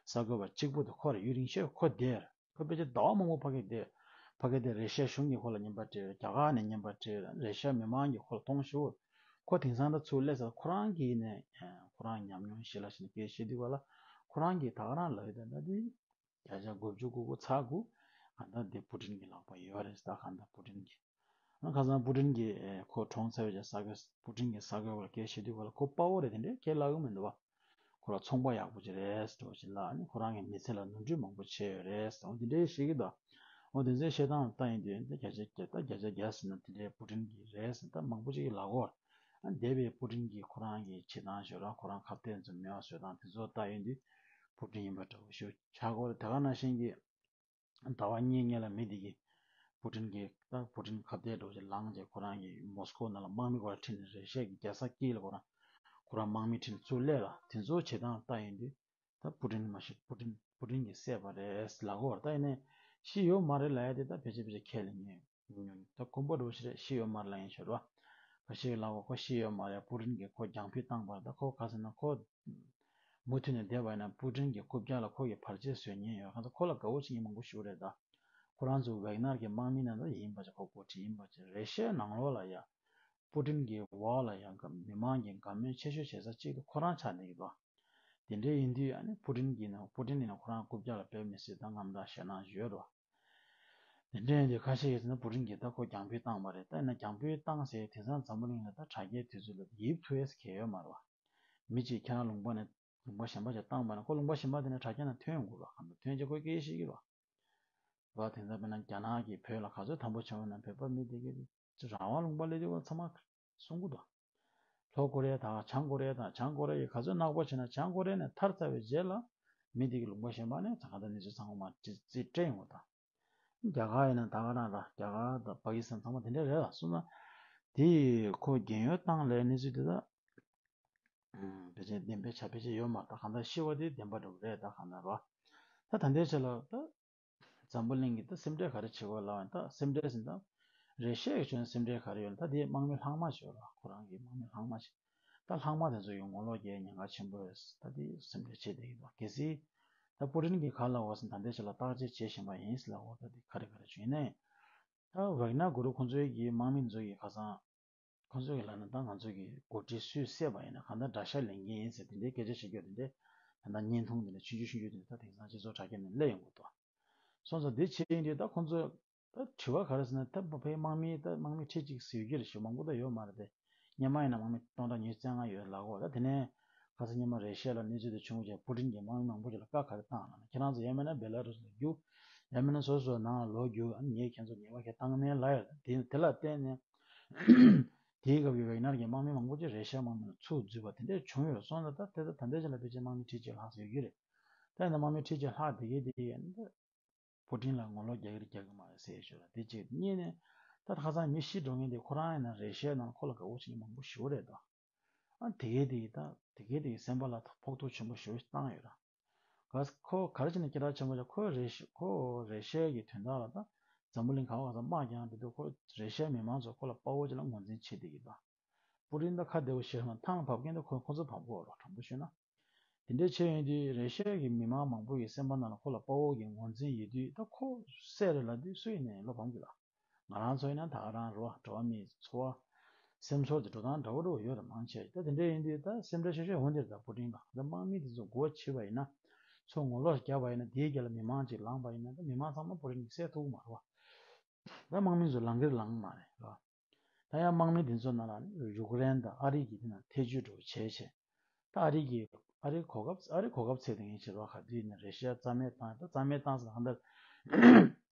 གསར་འགོད་པ་གཅིག་པུ་དེ་ཁོ་རེད། ཡུན་རིང་ཤོས་ཁོ་དེ་རེད། ཁོ་ཕལ་ཆེར་ཟླ་བ་མང་པོ་ཕ་གི་དེ་ཕ་གི་དེ་རེ་ཤ་གཞུང་གིས་ཁོ་ལ་ཉན་པ་སྤྲད། རྒྱ་གར་ནས་ཉན་པ་སྤྲད། རེ་ཤ་མི་མང་གིས་ཁོ་ལ་གཏོང་ཞུ། ཁོ་དེང་སང་ད་ཚུར་སླེབས་ཚར། ཁོ་རང་གིས་ནས་ཁོ་རང་ཉམས་མྱོང་ཞིག་ལ་བཞག་ནས་སྐད་བཤད་དུས་ག་ལ་ཁོ་རང་གིས་ད་ག་རང་ལབ་ཡོད། ད་ད་དེ་བརྒྱ་ཆ་དགུ་བཅུ་གོ་དགུ་ཚེག་དགུ་ག་ད་དེ་པུ་ཏིན་གྱི་ལག་པ་ཡོད་རེད། ད་ག་ད་པུ་ཏིན་གྱི་ཨ་ཁ་སང་པུ་ཏིན་གྱིས་ཁོ་གྲོངས་ཚར་བའི་རྗེས་གསར་འགོད་པུ་ཏིན་གྱི་གསར་འགོད་པ་ལ་སྐད་བཤད་དུས་ག་ལ་ཁོ་དཔའ་བོ་རེད། དེ་འདྲའི་སྐད་ལབ་གི་མི་འདུག་བ། ཁོ་རང་ཚོང་པ་ཡག་པོ་ཅིག་རེད་ཟེར་བ་ཞིག་ལ། ཨ་ནི་ཁོ་རང་གི་མི་ཚེ་ལ་ནོར་འཁྲུལ་མང་པོ་བྱས་ཡོད་རེད་ཟེར། འོ་དེ་འདྲའི་བཤད་ཀྱི་འདུག་འོ་དེ་ཚོའི་བཤད་སྟངས་ལྟ་ཡིན་དུས་ད་བརྒྱ་ཆ་བརྒྱ་ད་བརྒྱ་ཆ་བརྒྱ་ཟེར་ན་དེ་འདྲའི་པུ་ཏིན་གྱི་རེད་ཟེར། ད་མང་པོ་ཅིག་གིས་ལབ་གོ་ཨ་འདས་པའི་པུ་ཏིན་གྱིས་ཁོ་རང་གི་བྱེད་སྟངས་ཞོར་ལ་ཁོ་རང་ཁ་གཏད་ཚོ་མེད་པ་བཟོ་སྟངས་དེ་ཚོ་ལྟ་ཡོང་དུས་པུ་ཏིན་ཡིན་པ་འདྲ་བོ་ཞིག་ཆགས་ཀྱི་ཡོད་རེད། དེ་ག་ནང་བཞིན་གྱི་ཟླ་བ་གཉིས་སྔོན་ལ་མི་དེ་གིས་པུ་ཏིན་གྱིས་ད་པུ་ཏིན་ཁ་གཏད་འདྲ་བོ་ཞིག་ལངས་རྗེས་ཁོ་རང་གིས་མོ་སི་ཀོ་ནང་ལ་དམག་མི་ཁོ་རང་ཁྲིད་ནས་རེ་ཤ་གི་རྒྱལ་ས་ཀིའུ་ལ་ཁོ་རང་ཁོ་རང་དམག་མི་ཁྲིད་ནས་ཚུར་སླེབས་ལ། དེ་ཚོ་བྱེད་སྟངས་ལྟ་ཡོང་དུས་ད་པུ་ཏིན་མ་གཞི་པུ་ཏིན་པུ་ཏིན་གྱིས་བསད་པ་རེད་ལབ་ཀྱི་ཡོད་རེད། ད་ཡིན་ནའི་ཤི་ཡོད་མ་རེད་ལབ་ཡ་དེ་ད་ཕལ་ཆེར་ཕལ་ཆེར་ཁས་ལེན་ཉན་ཉོན། ད་དཀོན་པོ་འདྲ་བོ་ཞིག་རེད། ཤི་ཡོད་མ་རེད་ལབ་ཡིན་ཞོར་བ། ཁ་ཤས་ལབ་གོ་ཁོ་ཤི་ཡོད་མ་རེད། པུ་ཏིན་གྱིས་ཁོ་རྒྱང་འཕུད་བཏང་བ་རེད། ད་ཁོ་ག་ཟེར་ན་ཁོ་མུ་མཐུད་ནས་བསྡད་པ་ཡིན་ན་པུ་ཏིན་གྱི་རྐུབ་བཀྱག་ལ་ཁོ་གིས་བར་ཆད་བཟོ་ཉེན་ཡོད། གང་ལྟར་ཁོ་ལ་དགའ་བོ་བྱེད་མཁན་མང་པོ་ཞིག་རེད། ད་ཁོ་རང་ཚོ་ཝེག་ནར་གྱི་དམག་མི་ནང་ད་ཡིན་པ་ཅིག་ཁོ་འགོ་ཁྲིད་ཡིན་པ་ཅིག་རེ་ཤའི་ནང་ལོགས་ལ་ཡ་པུ་ཏིན་གྱི་འོག་ལ་ཡ་མི་མང་གི་དགའ་མོས་ཆེ་ཤོས་བྱེད་ས་གཅིག་ཏུ་ཁོ་རང་ཆགས་བསྡད་ཀྱི་འདུག་དེ་འདྲའི་ཡིན་དུས་ཨ་ནི་པུ་ཏིན་གྱིས་ན་པུ་ཏིན་ཡིན་ན་ཁོ་རང་རྐུབ་བཀྱག་ལ་ཕེབས་མི་སྲིད། ད་རྔམ་སྐྲག་ཞེད་སྣང་ཡོད་རེད། དེ་འདྲ་ཡིན་དུས་ཁ་ཤས་ཀྱིས་ཟེར་ན་པུ་ཏིན་གྱིས་ད་ཁོ་རྒྱང་འཕུད་བཏང་བ་རེད། ད་ཡིན་ན་རྒྱང་འཕུད་བཏང་ཟེར་དེང་སང་འཛམ་བུ་གླིང་ལ་ད་དྲ་རྒྱའི་དུས་ཚོད་ལ་ཡིབ་ཐུབ་ཡས་གལ་ཡོད་མ་རེད་བ། མི་གཅིག་ཁྱེད་རང་ལུང་པ་ནས་ལུང་པ་གཞན་པ་ཅིག་བཏང་བ་ན་ཁོ་ལུང་པ་གཞན་པ་དེ་ནས་དྲ་རྒྱ་ནང་ཐོན་ཡོང་དགོས་རེད་བ། གང་ལྟར་ཐོན་རྗེས་ཁོས་སྐད་ཆ་བཤད་ཀྱི་རེད་བ། བ་དེང་སང་དཔེར་ན་རྒྱ་ནག་གི་བོད་ལ་ག་ཚོད་དམ་པོ་བྱུང་ཡོད་ན་བོད་པ་མི་དེ་གའི་རང་དབང་ལུང་པ་སླེབས་དུས་ཁོ་ཚང་མ་གསུང་གི་འདུག་ལྷོ་ཀོ་རི་ཡ་དང་བྱང་ཀོ་རི་ཡ་དང་། བྱང་ཀོ་རི་ཡ་ག་ཚོད་ནག་པོ་བྱས་ན་བྱང་ཀོ་རི་ཡ་ནས་ཐར་ཚར་བའི་རྗེས་ལ་མི་དེ་གི་ལུང་པ་གཞན་པ་ནས་གང་ལྟར་གནས་ཚུལ་ཚང་མ་རྩིས་སྤྲད་ཡོང་གི་འདུག་རྒྱ་གར་ཡིན་ན་ད་ག་རང་ར། རྒྱ་གར་དང་པ་ཀི་སི་ཐན་ཚང་མ་དེ་འདྲ་རེད་ལ། སོང་ཙང་དེ་ཁོ་རྒན་ཡོལ་བཏང་ལས་གནས་ཚུལ་དེ་ད་ཕལ་ཆེར་བདེན་པའི་ཆ་ཕལ་ཆེར་ཡོད་མ་རེད། ད་གང་ལྟར་ཤི་བ་དེ་བདེན་པ་འདྲ་བོ་རེད། ད་གང་ལྟར་ར། ད་ད་ལྟའི་ཆ་ལ་ད་འཛམ་བུ་གླིང་གི་ད་སེམས་ཁྲལ་ག་རེ་བྱེད་དགོས་ལབ་ཡིན། ད་སེམས་ཁྲལ་ཟིན་ད་རེ་ཤའི་ཆོས་སེམས་ཁྲལ་ག་རེ་ཡོད་ན། ད་དེ་དམག་མི་ལྷག་མ་ཞིག་ཡོད་ར། ཁོ་རང་གི་དམག་མི་ལྷག་མ་ཞིག་ད་ལྷག་མ་དེ་ཚོ་ཡང་ངོ་ལོག་རྒྱག་ཉེན་ཁ་ཆེན་པོ་རེད། ད་དེ་སེམས་ཁྲལ་བྱེད་བསྡད་ཀྱི་འདུག་གལ་སྲིད་ད་པུ་ཏིན་གྱིས་ག་ལབ་འོ་ཟེར་ན་ད་ལྟའི་ཆ་ལ་བརྟག་དཔྱད་བྱེད་བཞིན་པ་ཡིན་ཟེར་ལབ་འོ། ད་དེ་ག་རེ་ག་རེ་བྱུང་ཡིན་ནའི་ད་ཝེག་ནར་གུ་རུ་ཁོང་ཚོའི་གི་དམག་མི་ཚོ་གི་ཁ་སང་ཁོང་ཚོ་གི་ལབ་ན་ད་ང་ཚོ་གི་འགོ་ཁྲིད་སུས་བསད་པ་ཡིན་ན་གང་ལྟར་དགྲ་ཤ་ལེན་གྱི་ཡིན་ཟེར་དེ་འདྲའི་སྐད་ཆ་བཤད་རྒྱུ་དེ་འདྲའི་ད་ལྟ་བརྙན་ཐུང་དེ་འདྲ་ཆུང་ཆུང་ཆུང་ཆུང་དེ་འདྲ་ད་དེང་སང་སྤྱི་ཚོགས་དྲ་རྒྱ་ནས་སླེབས་ཡོང་གི་འདུག་སོང་ཙང་འདི་བྱས་ཡིན་དུས་ད་ཁོང་ཚོས་ད་དྲི་བ་ག་རེ་ཟེར་ན། ད་བོད་པའི་དམག་མི་ད་དམག་མི་ཁྲི་གཅིག་ཟེར་རྒྱུ་རེད་ཞེ་མང་པོ་ད་ཡོད་མ་རེད་དེ། སྔོན་མ་ཡིན་ན་དམག་མི་སྟོང་ཕྲག་ཉི་ཤུ་རྩ་ལྔ་ཡོད་ལབ་གོ་ད་དེ་ནས་ཁ་སང་སྔོན་མ་རེ་ཤ་ལ་གནས་ཚུལ་དེ་བྱུང་རྗེས་པུ་ཏིན་གྱིས་དམག་མི་མང་པོ་ཞིག་ལ་བཀའ་ག་རེ་བཏང་ལབ་ན། ཁྱེད་རང་ཚོ་ཡང་མིན་ན་བེ་ལ་རུ་སི་ལ་རྒྱུགས། ཡང་མིན་ན་སོ་སོའི་ནང་ལ་ལོག་རྒྱུགས། ཨ་ནི་ངས་ཁྱེད་ཚོ་ཉེས་པ་ག་བཏང་མེད་ལབ་ཡོད་རེད། དེ་དེ་ལ་བརྟེན་ནས་དེའི་སྐབས་ཀྱི་ཝེག་ནར་གྱི་དམག་མི་མང་པོ་ཅིག་རེ་ཤ་དམག་མི་ལ་ཚུར་འཛུལ་བ་དེ་འདྲ་བྱུང་ཡོད་རེད། སོང་ཙང་ད་དེ་ད་ད་ལྟའི་ཆ་ལ་ཕལ་ཆེར་དམག་མི་ཁྲི་གཅིག་ལྷག་ཙམ་ཡོད་ཀྱི་རེད། ད་ཡིན་ན་དམག་མི་ཁྲི་གཅིག་ལྷག་དེ་གའི་དེ་ཡིན་ད། པུ་ཏིན་ལ་ངོ་ལོག་རྒྱག་གི་རེད་རྒྱག་གི་མ་རེད་ཟེར་ཞོར་ལ་དེ་གཅིག་གཉིས་ནས་ད་ཁ་སང་མི་ཤི་འགྲོ་མཁན་དེ་ཁོ་རང་ཡིན་ན་རེ་ཤའི་ནང་ཁོ་ལ་དགའ་བོ་བྱེད་མཁན་མང་པོ་ཞེ་པོ་རེད་དོ། ཨ་དེ་གའི་དེ་ད་དེ་གའི་དེ་སེམས་པ་ལ་ཕོག་ཐུག་ཆེན་པོ་ཞེ་པོ་བཏང་ཡོད་ར། ག་ཁོ་ག་རེ་བྱས་ནས་སྐད་གྲགས་ཆེན་པོ་བྱས། ཁོ་རེ་ཤ་ཁོ་རེ་ཤའི་གི་དོན་དག་ལ་ད་འཛམ་བུ་གླིང་ག་བ་ག་ས་དམག་རྒྱག་འདི་དུས་ཁོ་རེ་ཤའི་མི་མང་ཚོ་ཁོ་ལ་དཔའ་བོ་ཅིག་ལ་ངོས་འཛིན་བྱེད་བསྡད་ཀྱི་འདུག་པུ་ཏིན་ད་ཁ་བདེ་བོ་ཞེ་དྲག་ཐང་བབས་མཁན་དེ་ཁོ་ཁོ་ཚོ་བབས་གོ་རོགས་དྲང་པོ་ཤོད་ན། དེ་འདྲའི་ཆེད་ཡིན་དུས་རེ་ཤའི་གི་མི་མང་མང་པོ་གི་སེམས་པ་ནང་ལ་ཁོ་ལ་དཔའ་བོ་གི་ངོས་འཛིན་ཡོད་དུས་ད་ཁོ་བསད་རེད་ལབ་དུས་སུ་ཡིན་ནའི་བློ་ཕམ་གི་ལ། ང་རང་ཚོ་ཡིན་ན་ད་ག་རང་རེད་བ། འགྲོ་བ་མིའི་འཚོ་བ་སེམས་ཚོར་དེ་འགྲོ་སྟངས་འདྲ་བོ་འདྲ་བོ་ཡོད་རེད་མང་ཆེ། ད་དེ་འདྲའི་ཡིན་དུས་ད་སེམས་ཁྲལ་ཆེ་ཤོས་འོན་དེ་རེད། ད་པུ་ཏིན་ལ་ད་དམག་མི་དེ་ཚོ་འགོ་བྱས་པ་ཡིན་ན་ཚུར་ངོ་ལོག་བརྒྱབ་པ་ཡིན་ན་དེའི་རྒྱབ་ལ་མི་མང་ཅིག་ལངས་པ་ཡིན་ན་ད་མི་མང་ཚང་མ་པུ་ཏིན་གྱིས་བསད་ཐུབ་ཀྱི་མ་རེད་བ། ད་དམག་མི་ཚོ་ལངས་ཀྱི་རེད་ལངས་མ་རེད་བ། ད་ཡང་དམག་མི་དེ་ཚོ་ནང་ལ་ཡུཀ་རེན་དང་ཨ་རི་གི་དེ་ནང་ཐེ་ཇུས་འགྲོ་བྱས་བྱས། ད་ཨ་རི་གི་ཨ་རི་གོ་སྐབས་ཨ་རི་གོ་སྐབས་ཚད་དེ་ངས་བྱེད་རོགས་ག་དུས་ནས་རེ་ཤ་རྩ་མེད་བཏང་། ད་རྩ་མེད་བཏང་ཟེར་གང་ལྟར་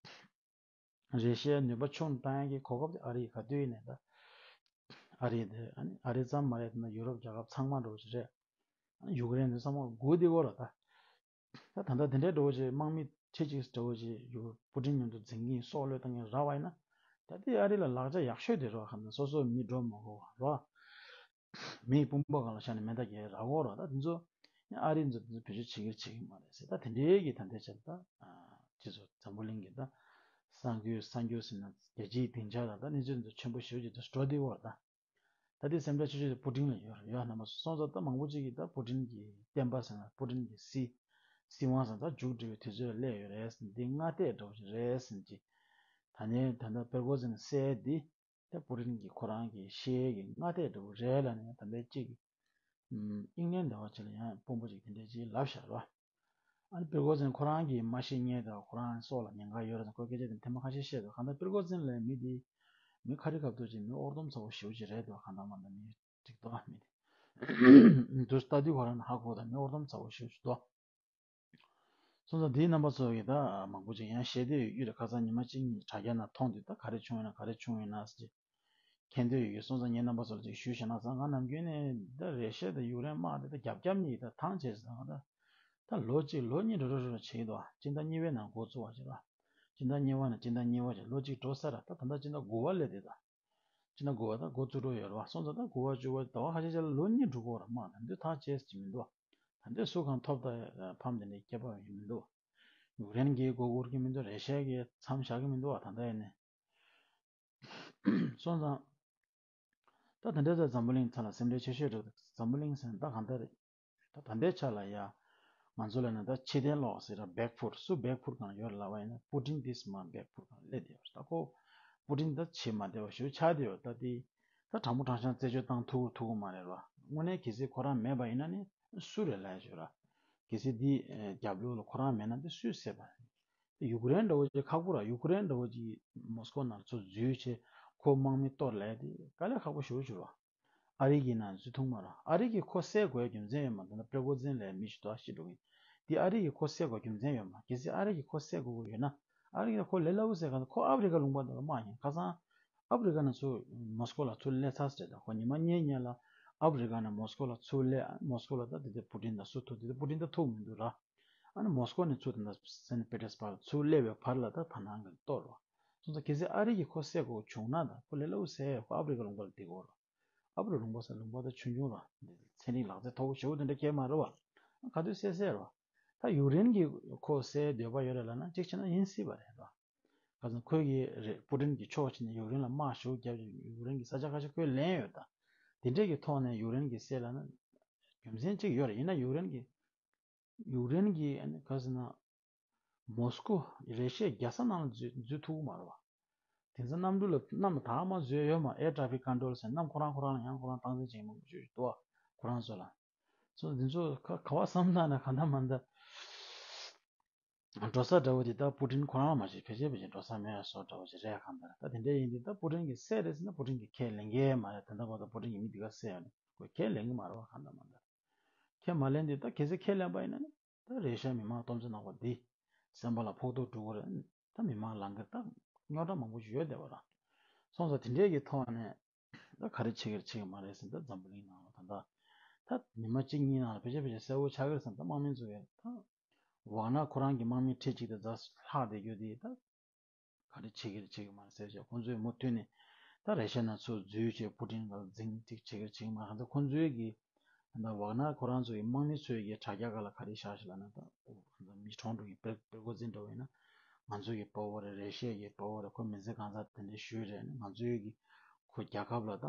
རེ་ཤའི་ནུས་པ་ཆུང་བཏང་ཡག་གི་གོ་སྐབས་དེ་ཨ་རི་ག་དུས་ཡིན་ནའི་ད། ཨ་རི་དེ་ཨ་ནི་ཨ་རི་ཙམ་མ་རེད་ད། ཡུ་རོབ་རྒྱལ་ཁབ་ཚང་མ་འདྲ་བོ་ཅིག་རེད། ཡུཀ་རེན་དེ་ཚང་མ་སྒུག་བསྡད་ཡོད་རེད་ད། ད་ད་ལྟ་དེ་འདྲའི་འདྲ་བོ་ཅིག་དམག་མི་ཁྲི་གཅིག་འདྲ་བོ་ཅིག་ཡུ་པུ་ཏིན་མཉམ་དུ་འཛིང་གིན་སྲོག་བློས་བཏང་གིན་རག་པ་ཡིན་ན། ད་དེ་ཨ་རི་ལ་ལག་ཆ་ཡག་ཤོས་དེ་རེད་བ། གང་ལྟར་སོ་སོའི་མི་འགྲོ་མི་དགོས་པ་རེད་བ། མི་ཡི་དཔུང་པ་སྒང་ལ་བཞག་ནས་མེ་མདའ་རྒྱག་རག་གི་རེད་བ། ད་དེ་ཚོ་ཨ་རི་ཚོ་དེ་ཚོ་བེད་སྤྱོད་བྱེད་ཀྱི་རེད་བྱེད་ཀྱི་མ་རེད་ཟེར། ད་དེ་འདྲའི་གི་ད་ལྟའི་ཆར་ད་ཁྱེད་ཚོ་འཛམ་བུ་གླིང་གི་ད་གསར་འགྱུར་གསར་འགྱུར་ཟེར་ན་རྒྱལ་སྤྱིའི་སྡིངས་ཆ་ལ་ད་གནས་ཚུལ་འདི་ཚོ་ཆེན་པོ་ཞེ་པོ་ཅིག་ད་འགྲོ་བསྡད་ཡོད་རེད་ད། ད་ལྟའི་སེམས་ཁྲལ་ཆེ་ཤོས་དེ་པུ་ཏིན་ལ་ཡོད་རེད། ཡོད་རྣམ་པ་སོང་ཙང་ད་མང་པོ་ཅིག་གིས་ད་པུ་ཏིན་གྱི་བསྟན་པ་ཟེར་ན་པུ་ཏིན་གྱི་སྲིད་སྲིད་དབང་ཟེར་ན་ད་མཇུག་སྒྲིལ་བའི་དུས་ཚོད་ལ་སླེབས་ཡོད་རེད་ཟེར། འདི་སྔ་ལྟས་འདྲ་བོ་ཞིག་རེད་ཟེར་གྱི། ད་ནས་ད་ལྟ་པེ་རི་གོ་ཛིན་གསལ་འདི་ད་པུ་ཏིན་གྱི་ཁོ་རང་གི་ཤེས་ཡས་ཀྱི་སྔ་ལྟས་འདྲ་བོ་རེད་ལབ་ནས་ད་ལྟའི་གཅིག་གི་དབྱིན་ལན་འདྲ་བ་ཅིག་ལ་ཡང་དཔོན་པོ་ཅིག་དེ་འདྲས་ཅིག་ལབ་བཞག་རེད་བ། ཨ་ནི་པེ་རི་གོ་ཛིན་ཁོ་རང་གིས་མ་ཤེས་མཁན་དང་ཁོ་རང་སྲོག་ལ་ཉེན་ཁ་ཡོད་རེད་ཟེར་ཁོས་སྐད་ཆ་དེ་ཐེངས་མ་ཁ་ཤས་བཤད་འདུག་གང་ལྟར་པེ་རི་གོ་ཛིན་ལབ་མི་དེ་མི་ཁ་རི་ཁ་ཐུག་ཅིག་མི་ཨོར་ལྡོམ་ཚ་བོ་ཞེ་པོ་ཅིག་རེད་འདུག་གང་ལྟར་མ་ལྟར་མི་འགྲིག་འདུག་མི་དེ་དུ་ལྟ་དུས་ཁོ་རང་ཧ་གོ་ད་མི་ཨོར་ལྡོམ་ཚ་བོ་ཞེ་པོ་ཅིག་འདུག་སོང་ཙང་དེའི་རྣམ་པ་ཚོ་གིས་ད་མང་པོ་ཅིག་ཡང་བཤད་བསྡད་ཡོད་རེད། ཁ་སང་ཉི་མ་གཅིག་གཉིས་དྲ་རྒྱ་ནང་མཐོང་དུས་ད་ག་རེ་བྱུང་ཡོད་ན་ག་རེ་བྱུང་ཡོད་ན་ཟེར་གྱི་མཁྱེན་འདོད་ཡོད་ཀྱི། སོང་ཙང་ངས་རྣམ་པ་ཚོ་ལ་ཅིག་ཞུས་བྱས་ན་ཙང་ང་ནམ་རྒྱུན་ནས་ད་རེ་ཤ་དང་ཡུཀ་རེན་དམག་དེ་ད་རྒྱབ་རྒྱབ་གཉིས་ད་ཐང་ཆད་ཟེར་ད་ད་ལོ་གཅིག་ལོ་གཉིས་འགྲོ་འགྲོ་འགྲོ་བྱེད་ཀྱི་འདུག་སྤྱི་ཟླ་གཉིས་པའི་ནང་འགོ་བཙུགས་པ་ཅིག་ལ་སྤྱི་ཟླ་གཉིས་པ་ནས་སྤྱི་ཟླ་གཉིས་པ་ཅིག་ལོ་གཅིག་འགྲོ་ས་ར་ད་ད་ལྟ་སྤྱི་ཟླ་དགུ་པ་སླེབས་བསྡད་ད། སྤྱི་ཟླ་དགུ་པ་ད་འགོ་བཙུགས་འགྲོ་ཡོད་རེད་བ། སོང་ཙང་ད་དགུ་པ་བཅུ་པ་ཟླ་བ་ཁ་ཤས་ཤིག་ལ་ལོ་གཉིས་འགྲོ་གི་ཡོད་རེད་མ། ད་འདི་ཐག་བཅད་ཟེར་གྱི་མི་འདུག་ད་འདི་སུ་གང་ཐོབ་ད་ཕམ་དེ་འདྲའི་སྐྱེ་བ་ཡོང་གི་མི་འདུག་ཡུཀ་རེན་གྱིས་མགོ་སྒུར་གྱི་མི་འདུག་རེ་ཤ་གིས་མཚམས་བཞག་གི་མི་འདུག་བ། ད་ལྟ་ཡིན་ནས་སོང་ཙང་ད་ད་ལྟའི་ད་འཛམ་བུ་གླིང་ཐོག་ལ་སེམས་ཁྲལ་ཆེ་ཤོས་རེད། འཛམ་བུ་གླིང་ཟེར་ན་ད་གང་ལྟར་ད་ད་ལྟའི་ཆ་ལ་ཡ་ང་ཚོ་ལ་ན་ད་ཕྱི་རྟེན་སློག་ཟེར་ར་བེག་ཕུཊ་སུ་བེག་ཕུཊ་གང་ཡོད་ལབ་པ་ཡིན་ན་པུ་ཏིན་དེ་སུ་མ་བེག་ཕུཊ་གང་སླེབས་བསྡད་ཡོད་རེད། ད་ཁོ་པུ་ཏིན་ད་བྱེད་མ་བདེ་བ་ཞུ་ཆགས་བསྡད་ཡོད། ད་དེ་ད་དྲང་པོ་དྲང་བཞག་རྩད་གཅོད་བཏང་ཐུབ་ཐུབ་ཀྱི་མ་རེད་ར། དངོས་གནས་གལ་སྲིད་ཁོ་རང་མེད་པ་ཡིན་ན་ནི་སུ་རེད་ལབ་ཡ་ཞུ་ར། གལ་སྲིད་འདི་རྒྱབ་ལོགས་ལ་ཁོ་རང་མེད་ན་འདི་སུས་བསད་པ་རེད། ཡུཀ་རེན་འདྲ་བོ་ཅིག་ཁག་པོ་ར། ཡུཀ་རེན་འདྲ་བོ་ཅིག་མོ་སི་ཀོ་ནང་ཚུར་འཛུལ་བྱས་ཁོ་དམག་མི་གཏོར་ལབ་ཡ་དེ་དཀའ་ལས་ཁག་པོ་ཞེ་པོ་ཅིག་རེད་བ། ཨ་རི་གི་ནང་འཛུལ་ཐུབ་མ་རེད། ཨ་རི་གིས་ཁོ་བསད་དགོས་རྒྱུ་མཚན་ཡོད་མ་རེད། ད་ལྟ་པྲེ་གོ་ཛིན་ལབ་མི་ཞིག་འདུག་ཤི་འགྲོ་གི། དེ་ཨ་རི་གིས་ཁོ་བསད་དགོས་རྒྱུ་མཚན་ཡོད་མ་རེད། གལ་སྲིད་ཨ་རི་གིས་ཁོ་བསད་དགོས་ཀྱི་ཡོད་ན་ཨ་རི་གིས་ཁོ་ལས་སླ་པོ་བསད་ག་ཁོ་ཨ་ཕི་རི་ཀ་ལུང་པ་དེ་ལ་དམག་ཡིན། ཁ་སང་ཨ་ཕི་རི་ཀ་ནས་ཚུར་མོ་སི་ཀོ་ལ་ཚུར་སླེབས་ཚར་ཟེར། ད་ཁོ་ཉི་མ་གཉིས་སྔོན་ལ་ཨ་ཕི་རི་ཀ་ནས་མོ་སི་ཀོ་ལ་ཚུར་སླེབས། མོ་སི་ཀོ་ལ་ད་དེ་དེ་པུ་ཏིན་དང་སུ་ཐུག་དེ་དེ་པུ་ཏིན་ད་ཐུག་མི་འདུག་ར། ཨ་ནི་མོ་སི་ཀོ་ནས་ཚུར་ད་ལྟ་སེན་པེ་ཏེར་སྦར་ཚུར་སླེབས་པའི་བར་ལ་ད་ད་ནང་གི་གཏོར་རོ། སོང་ཙང་གལ་སྲིད་ཨ་རི་གིས་ཁོ་བསད་དགོས་བྱུང་ན་ད་ཁོ་ལས་སླ་པོ་བསད་ཡ། ཁོ་ཨ་ཕི་རི་ཀ་ལུང་པ་ལ་བསྡད་དགོས་རོ། ཨ་ཕི་རི་ཀ་ལུང་པ་ད་ཆུང་ཆུང་ར། ཚན་རིག་ལག་རྩལ་མཐོ་པོ་ཞེ་པོ་དེ་འདྲ་ཁེལ་མ་རེད་བ། ག་དུས་བསད་བསད་རོ། ད་ཡུཀ་རེན་གྱིས་ཁོ་བསད་འདོད་པ་ཡོད་རེད་ལབ་ན་གཅིག་བྱས་ན་ཡིན་སྲིད་པ་རེད་བ། ག་ཚོད་ཁོས་གི་རེད། པུ་ཏིན་གྱི་ཕྱོགས་ཕྱིན་ནས་ཡུཀ་རེན་ལ་དམག་ཞེ་པོ་བརྒྱབ་ཅིང་ཡུཀ་རེན་གྱི་ས་ཆ་ཁ་ཤས་ཁོས་ལེན་ཡོད་ད། དེ་འདྲས་ཀྱི་ཐོག་ནས་ཡུཀ་རེན་གྱིས་བསད་ལབ་ན་རྒྱུ་མཚན་གཅིག་ཡོད་རེད། ཡིན་ན་ཡུཀ་རེན་གྱི་ཡུཀ་རེན་གྱི་ཨ་ནི་ག་ཟེར་ན། མོ་སི་ཀོ་རེ་ཤའི་རྒྱལ་ས་ནང་ལ་འཛུལ་འཛུལ་ཐུབ་ཀྱི་མ་རེད་བ། དེང་སང་གནམ་གྲུ་ལ་གནམ་ལ་དྭངས་མ་འཛུལ་ཡོད་མ། air traffic control ཟེར་གནམ་ཁོ་རང་ཁོ་རང་ལ་ཡང་ཁོ་རང་སྟངས་འཛིན་བྱེད་མང་པོ་ཞིག་འདུག་བ། ཁོ་རང་ཚོ་ལ། ཚོ་འདི་ཚོ་ག་ག་བ་བསམ་ན་ན་ག་འདྲ་མ་འདྲ། འགྲོ་ས་འདྲ་བོ་དེ་ད་པུ་ཏིན་ཁོ་རང་ལ་མ་ཤེས་ཕལ་ཆེར་ཕལ་ཆེར་འགྲོ་ས་མེད་བཟོ་འདྲ་བོ་ཞིག་རེད་གང་ལྟར། ད་དེ་འདྲ་ཡིན་དུས་ད་པུ་ཏིན་གྱིས་བསད་རེད་ཟེར་ན་པུ་ཏིན་གྱིས་ཁས་ལེན་གྱི་མ་རེད། ད་ལྟ་བར་དུ་པུ་ཏིན་གྱིས་མི་འདི་ག་བསད་ཡོད་ན་ཁོས་ཁས་ལེན་གྱི་མ་རེད་བ། གང་ལྟར་མ་ལྟར། ཁས་མ་ལེན་དུས་ད་གལ་སྲིད་ཁས་ལེན་པ་ཡིན་ན་ནི་ད་རེ་ཤ་མི་མང་སྟོབས་འཛིན་གནང་བ་འདི་སེམས་པ་ལ་ཕོག་ཐུག་འགྲོ་གི་རེད། ད་མི་མང་ལང་གི་ད་རྙོག་དྲ་མང་པོ་ཞིག་ཡོད་བསྡད་པ་ར། སོང་ཙང་དེ་འདྲས་ཀྱི་ཐོག་ནས་ད་ག་རེ་བྱེད་ཀྱི་རེད་བྱེད་ཀྱི་མ་རེད་ཟེར། ད་འཛམ་བུ་གླིང་ནང་ལ་ད་ད་ད་ཉི་མ་གཅིག་གཉིས་ནང་ལ་ཕལ་ཆེར་ཕལ་ཆེར་གསལ་བོ་ཆགས་ཀྱི་རེད་བསམ། ད་དམག་མི་ཚོ་ཡོད་ད། ཝག་ནར་ཁོ་རང་གི་དམག་མི་ཁྲི་གཅིག་དེ་ཛ་ལྷག་བསྡད་རྒྱུ་དེ་ད་ག་རེ་བྱེད་ཀྱི་རེད་བྱེད་ཀྱི་མ་རེད་ཟེར་བྱས། ཁོང་ཚོས་མུ་མཐུད་ནས་ད་རེ་ཤ་ནང་ཚུར་འཛུལ་བྱས་པུ་ཏིན་སྒང་འཛིང་ཅིག་བྱེད་ཀྱི་རེད་བྱེད་ཀྱི་མ་རེད། ད་ཁོང་ཚོའི་གི་ད་ཝག་ནར་ཁོ་རང་ཚོ་ཡི་དམག་མི་ཚོའི་གི་དྲ་རྒྱ་སྒང་ལ་ག་རེ་བཞག་ཞིག་ལབ་ན། ད་མི་གྲོངས་འགྲོ་གི་པེ་པེ་རི་ཀོ་ཛིན་འདྲ་བོ་ཡིན་ན་ང་ཚོ་གི་དཔའ་བོ་རེད། རེ་ཤ་གི་དཔའ་བོ་རེད། ཁོ་མི་ཚེ་གང་ཚང་དེ་འདྲ་བཞུགས་རེད། ང་ཚོའི་གི་ཁོ་རྒྱལ་ཁབ་ལ་ད་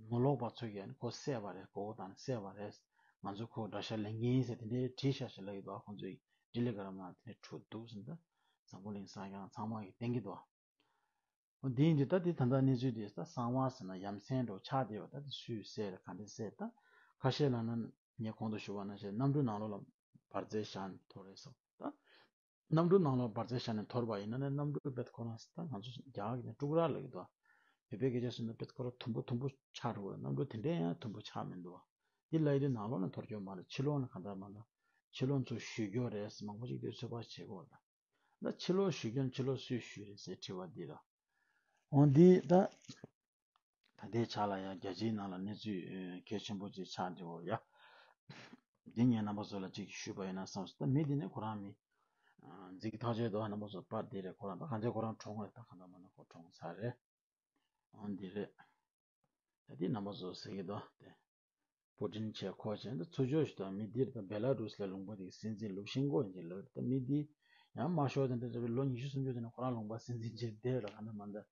ངོ་ལོག་པ་ཚོ་གིས་ཁོ་བསད་པ་རེད། མགོ་བོ་བཏང་ནས་བསད་པ་རེད། ང་ཚོ་ཁོ་དགྲ་ཤ་ལེན་གྱི་ཡིན་ཟེར་དེ་འདྲའི་བྲིས་བཞག་ཞིག་ལབ་ཀྱི་འདུག་ཁོང་ཚོའི་ཊེ་ལི་གྷ་རམ་ནང་དེ་འདྲའི་འཁྲུག་འདུག་ཟེར། ད་འཛམ་བུ་གླིང་ས་ཡང་ཚང་མ་གིས་བསྟན་གྱི་འདུག་འོ་འདི་ཡིན་དུས་ད་འདི་ད་ལྟ་གནས་ཚུལ་འདི་ད་གསང་བ་ཟེར་ན་ཡ་མཚན་འདྲ་བོ་ཆགས་བསྡད་པ། ད་འདི་སུས་བསད་རེད་ག་འདྲས་བསད། ད་ཁ་ཤས་ལབ་ན་ངས་གོང་དུ་ཞུས་པ་ནང་བཞིན་གནམ་གྲུ་ནང་ལོགས་ལ་འབར་རྫས་བཞག་ནས་འཐོར་རེད་ཟེར། ད་གནམ་གྲུ་ནང་ལོགས་འབར་རྫས་བཞག་ནས་འཐོར་བ་ཡིན་ན་ནི་གནམ་གྲུ་དཔེ་ཁོ་རང་ད་ང་ཚོ་རྒྱ་གར་གྱི་ནི་ཀྲུག་ར་ལབ་ཀྱི་འདུག་བོད་པའི་སྐད་ཆ་ཟེར་ན་དཔེ་ཁོ་རང་དུམ་བུ་དུམ་བུ་ཆགས་འགྲོ་གི་རེད། གནམ་གྲུ་དེ་འདྲའི་ཡང་དུམ་བུ་ཆགས་མི་འདུག་འདི་ལབ་ཡོང་དུས་ནང་ལོགས་ནས་འཐོར་རྒྱུ་མ་རེད། ཕྱི་ལོགས་ནས་གང་ལྟར་མ་ལ་ཕྱི་ལོགས་ཚུར་གཞུས་རྒྱུ་རེད། མང་པོ་ཅིག་དེ་ཚོད་དཔག་བྱེད་དགོས་རེད། ད་ཕྱི་ལོགས་ཞུ་མཁན་ཕྱི་ལོགས་སུས་ཞུས་རེད་ཟེར་དྲི་བ་འདི་ར། འོ་འདི་ད། ད་ལྟའི་ཆ་ལ་ཡང་རྒྱལ་སྤྱིའི་ནང་ལ་གནས་ཚུལ་ཨ་གལ་ཆེན་པོ་ཅིག་ཆགས་འདུག་ཡ། འདི་ངས་རྣམ་པ་ཚོ་ལ་ཅིག་ཞུས་པ་ཡིན་ན་བསམ་སོང་། ད་མི་འདི་ནི་ཁོ་རང་མི་ཨ་འཛིན་གྲྭ་ཐག་ཆོད་འདུག་རྣམ་པ་ཚོ། པར་འདི་རེད། ཁོ་རང་ད་གང་ཚེ་ཁོ་རང་གྲོངས་རེད། ད་གང་ལྟར་མ་ན་ཁོ་གྲོངས་ཚར་རེད། འོ་འདི་རེད། ད་འདི་རྣམ་པ་ཚོ་ཟེར་གྱི་འདུག་དེ། པུ་ཏིན་བྱས་ཁོ་བྱས་འདི་ཚུར་ཕྱོགས་ཤིག་དང་མི་འདིར་དང་བེ་ལ་རུས་ལ་ལུང་པ་དེ་སྲིད་འཛིན་ལུ་ཤིན་ཀོ་ཡིན་གྱི་ལོ་རེད། ད་མི་འདི་ཡང་མ་ཤོར་དེ་འདྲ་འདྲ་བའི་ལོ་ཉི་ཤུ་སུམ་ཅུ་དེ་ནས་ཁོ་རང་ལུང་པ་སྲིད་འཛིན་བྱས་བསྡད་ར། གང་ལྟར་མ་ལྟར་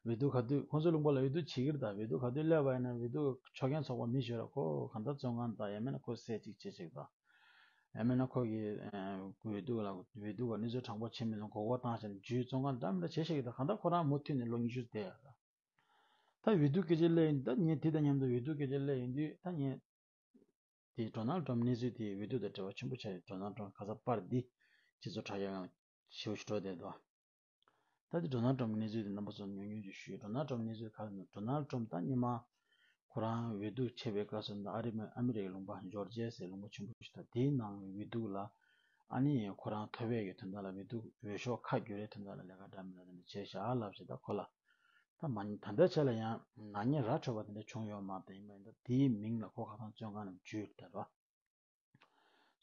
འོས་བསྡུ་ག་དུས་ཁོང་ཚོའི་ལུང་པ་ལ་འོས་བསྡུ་བྱེད་ཀྱི་རེད། ད་འོས་བསྡུ་ག་དུས་སླེབས་པ་ཡིན་ན་འོས་བསྡུ་ཆོག་མཁན་ཚོགས་པ་མི་ཤོར་ར། ཁོ་གང་ལྟར་བཙོན་ཁང་དང་ཡང་མིན་ན་ཁོ་ཟས་གཅིག་བྱེད་ཅིག་དང་ཡང་མིན་ན་ཁོ་གི་ཨ་འོས་བསྡུ་ལ་འོས་བསྡུ་ག་གནས་ཚུལ་དྲང་པོ་བྱེད་མི་ཚང་མགོ་སྐོར་བཏང་བྱས་ནས་འཇུས་བཙོན་ཁང་འདྲ་མི་འདྲ་བྱེད་ཤེས་ཀྱི། ད་གང་ལྟར་ཁོ་རང་མུ་མཐུད་ནས་ལོ་ཉི་ཤུ་བསྡད་ཡོད་ར། ད་འོས་བསྡུ་སྐད་ཆ་སླེབས་ཡིན། ད་ངས་དེ་དང་མཉམ་དུ་འོས་བསྡུ་སྐད་ཆ་སླེབས་ཡིན་དུས་ད་ངས་དེ་ཌོ་ནལ་ཊམ་གནས་ཚུལ་དེ་འོས་བསྡུ་དང་འབྲེལ་བ་ཆེན་པོ་ཆགས་ཡོད། ཌོ་ནལ་ཊམ་ཁ་སང་པར་འདི་སྤྱི་ཚོགས་དྲ་རྒྱ་ནང་ཞེ་པོ་ཞིག་འགྲོ་བསྡད་འདུག་ད་དེ་ཌོ་ནལ་ཊམ་གནས་ཚུལ་དེ་རྣམ་པ་ཚོར་ཉུང་ཉུང་ཅིག་ཞུས། ཌོ་ནལ་ཊམ་གནས་ཚུལ་ག་རེ་ན། ཌོ་ནལ་ཊམ་ད་སྔོན་མ་ཁོ་རང་འོས་བསྡུ་བྱས་པའི་སྐབས་སུ་ད་ཨ་རི་མི་ཨ་མི་རི་ཀའི་ལུང་པ་ཇོར་ཇི་ཡ་ཟེར་ལུང་པ་ཆེན་པོ་ཞིག་དང་དེའི་ནང་འོས་བསྡུ་ལ་ཨ་ནི་ཁོ་རང་ཐོབ་ཡས་ཀྱི་དོན་དག་ལ་འོས་བསྡུ་འོས་ཤོག་ཁ་བསྒྱུར་ཡས་དོན་དག་ལ་ལས་ཀ་འདྲ་མི་འདྲ་དེ་འདྲ་བྱས་བཞག་ལབ་བྱས། ད་ཁོ་ལ་ད་མ་ད་ལྟའི་ཆ་ལ་ཡང་ནག་ཉེས་ར་འཕྲོད་པ་དེ་འདྲ་བྱུང་ཡོད་མ་རེད། ད་ཡིན་པ་ཡིན་ད་དེའི་མིང་ལ་ཁོ་ཁ་སང་བཙོན་ཁང་ནང་འཇུས་ད་ར།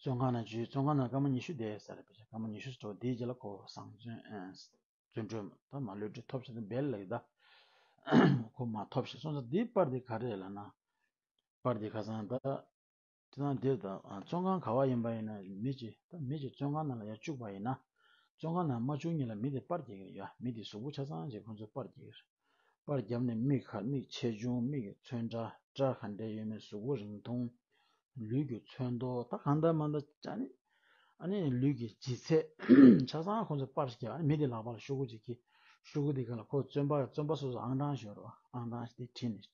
བཙོན་ཁང་ནང་འཇུས། བཙོན་ཁང་ནང་སྐར་མ་ཉི་ཤུ་བསྡད་ས་རེད་པ། སྐར་མ་ཉི་ཤུ་ཙམ་དེའི་རྗེས་ལ་ཁོ་བཟང་བཙོན་ཨ་བཙོན་གྲོལ་ད་མ་གློད་གྲོལ་ཐོབ་ཤག་ད་བེལ་ལ་ཡོད་ད། ཁོ་མ་ཐོབ་ཤག་སོང་ཙང་འདིའི་པར་འདི་ག་རེ་རེད་ལབ་ན། པར་འདི་ཁ་སང་ད། དེ་དང་འདིར་དང་ཨ་བཙོན་ཁང་ག་བ་ཡིན་པ་ཡིན་ན་མི་གཅིག་ད་མི་གཅིག་བཙོན་ཁང་ནང་ལ་ཡར་བཅུག་པ་ཡིན་ན། བཙོན་ཁང་ནང་མ་བཅུག་སྔོན་ལ་མི་དེ་པར་རྒྱག་གི་རེད་ཡ། མི་དེ་གཟུགས་པོ་ཆ་ཚང་ཅིག་ཁོང་ཚོས་པར་རྒྱག་གི་རེད། པར་བརྒྱབ་ནས་མིག་ག་མིག་ཆེ་ཆུང་། མིག་གི་ཚོན་ཁྲ། སྐྲ་ག་འདྲ་ཡོད་མེད། གཟུགས་པོ་རིང་ཐུང་། ལུས་ཀྱི་ཚོན་མདོག་ད་གང་ལྟར་མ་ལྟར་ཨ་ནི་ཨ་ནི་ལུས་ཀྱི་ལྗིད་ཚད་ཆ་ཚང་ཁོང་ཚོས་པར་ཞིག་བརྒྱབ། ཨ་ནི་མི་དེ་ལག་པ་ལ་ཤོག་གུ་ཅིག་གིས་ཤོག་གུ་དེ་སྒང་ལ་ཁོ་བཙོན་པ་བཙོན་པ་སོ་སོ་ཨང་གྲངས་ཤིག་ཡོད་རེད་པ། ཨང་གྲངས་ཤིག་དེ་བྲིས་ནས་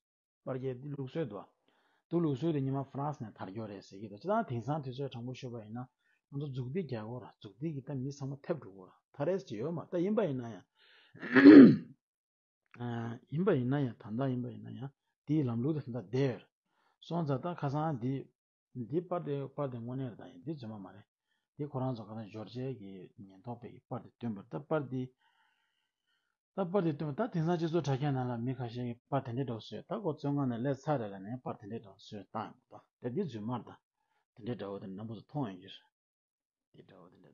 པར་རྒྱག་དེ་ལུགས་སྲོལ་འདུག་པ། དེ་ལུགས་སྲོལ་དེ་སྔོན་མ་ཧྥ་རན་སི་ནས་དར་རྒྱས་རེད་ཟེར་གྱི་འདུག་ད་དེང་སང་དུས་ཚོད་དྲང་པོ་ཤོད་པ་ཡིན་ན་ང་ཚོ་མཛུབ་ཐེལ་རྒྱག་དགོས་ར། མཛུབ་ཐེལ་གྱིས་ད་མི་ཚང་མ་ཐེབས་འགྲོ་གི་རེད། ད་རེས་ཅིག་ཡོད་མ་རེད། ད་ཡིན་པ་ཡིན་ན་ཡང་ཨ་ཡིན་པ་ཡིན་ན་ཡང་ད་ལྟ་ཡིན་པ་ཡིན་ན་ཡང་དེའི་ལམ་ལུགས་དེ་ད་ལྟ་བསྡད་ཡོད་རེད། སོང་ཙང་ད་ཁ་སང་འདི་འདི་པར་དེ་པར་དེ་དངོས་གནས་རེད། ད་ཡིན་འདི་རྫུན་མ་མ་རེད། འདི་ཁོ་རང་ཚོ་ཁ་སང་ཇོར་ཇི་ཡ་གི་ཉེན་རྟོག་པས་ཀྱི་པར་དེ་བཏོན་པ་རེད། ད་པར་འདི་ད་པར་དེ་བཏོན་པ། ད་དེང་སང་སྤྱི་ཚོགས་དྲ་རྒྱ་ནང་ལ་མི་ཁ་ཤས་ཀྱིས་པར་དེ་འདྲའི་འདྲ་བོ་བཟོས། ད་ཁོ་བཙོན་ཁང་ནས་སླེབས་ཚར་རེད་ལབ་ནས་པར་དེ་འདྲའི་འདྲ་བོ་བཟོས་བཏང་ཡོང་གི་འདུག་ད་འདི་རྫུན་མ་རེད། ད་དེ་འདྲའི་འདྲ་བོ་དེ་རྣམ་པ་ཚོ་མཐོང་ཡོང་གི་རེད། དེ་འདྲ་བོ་དེ་འདྲ་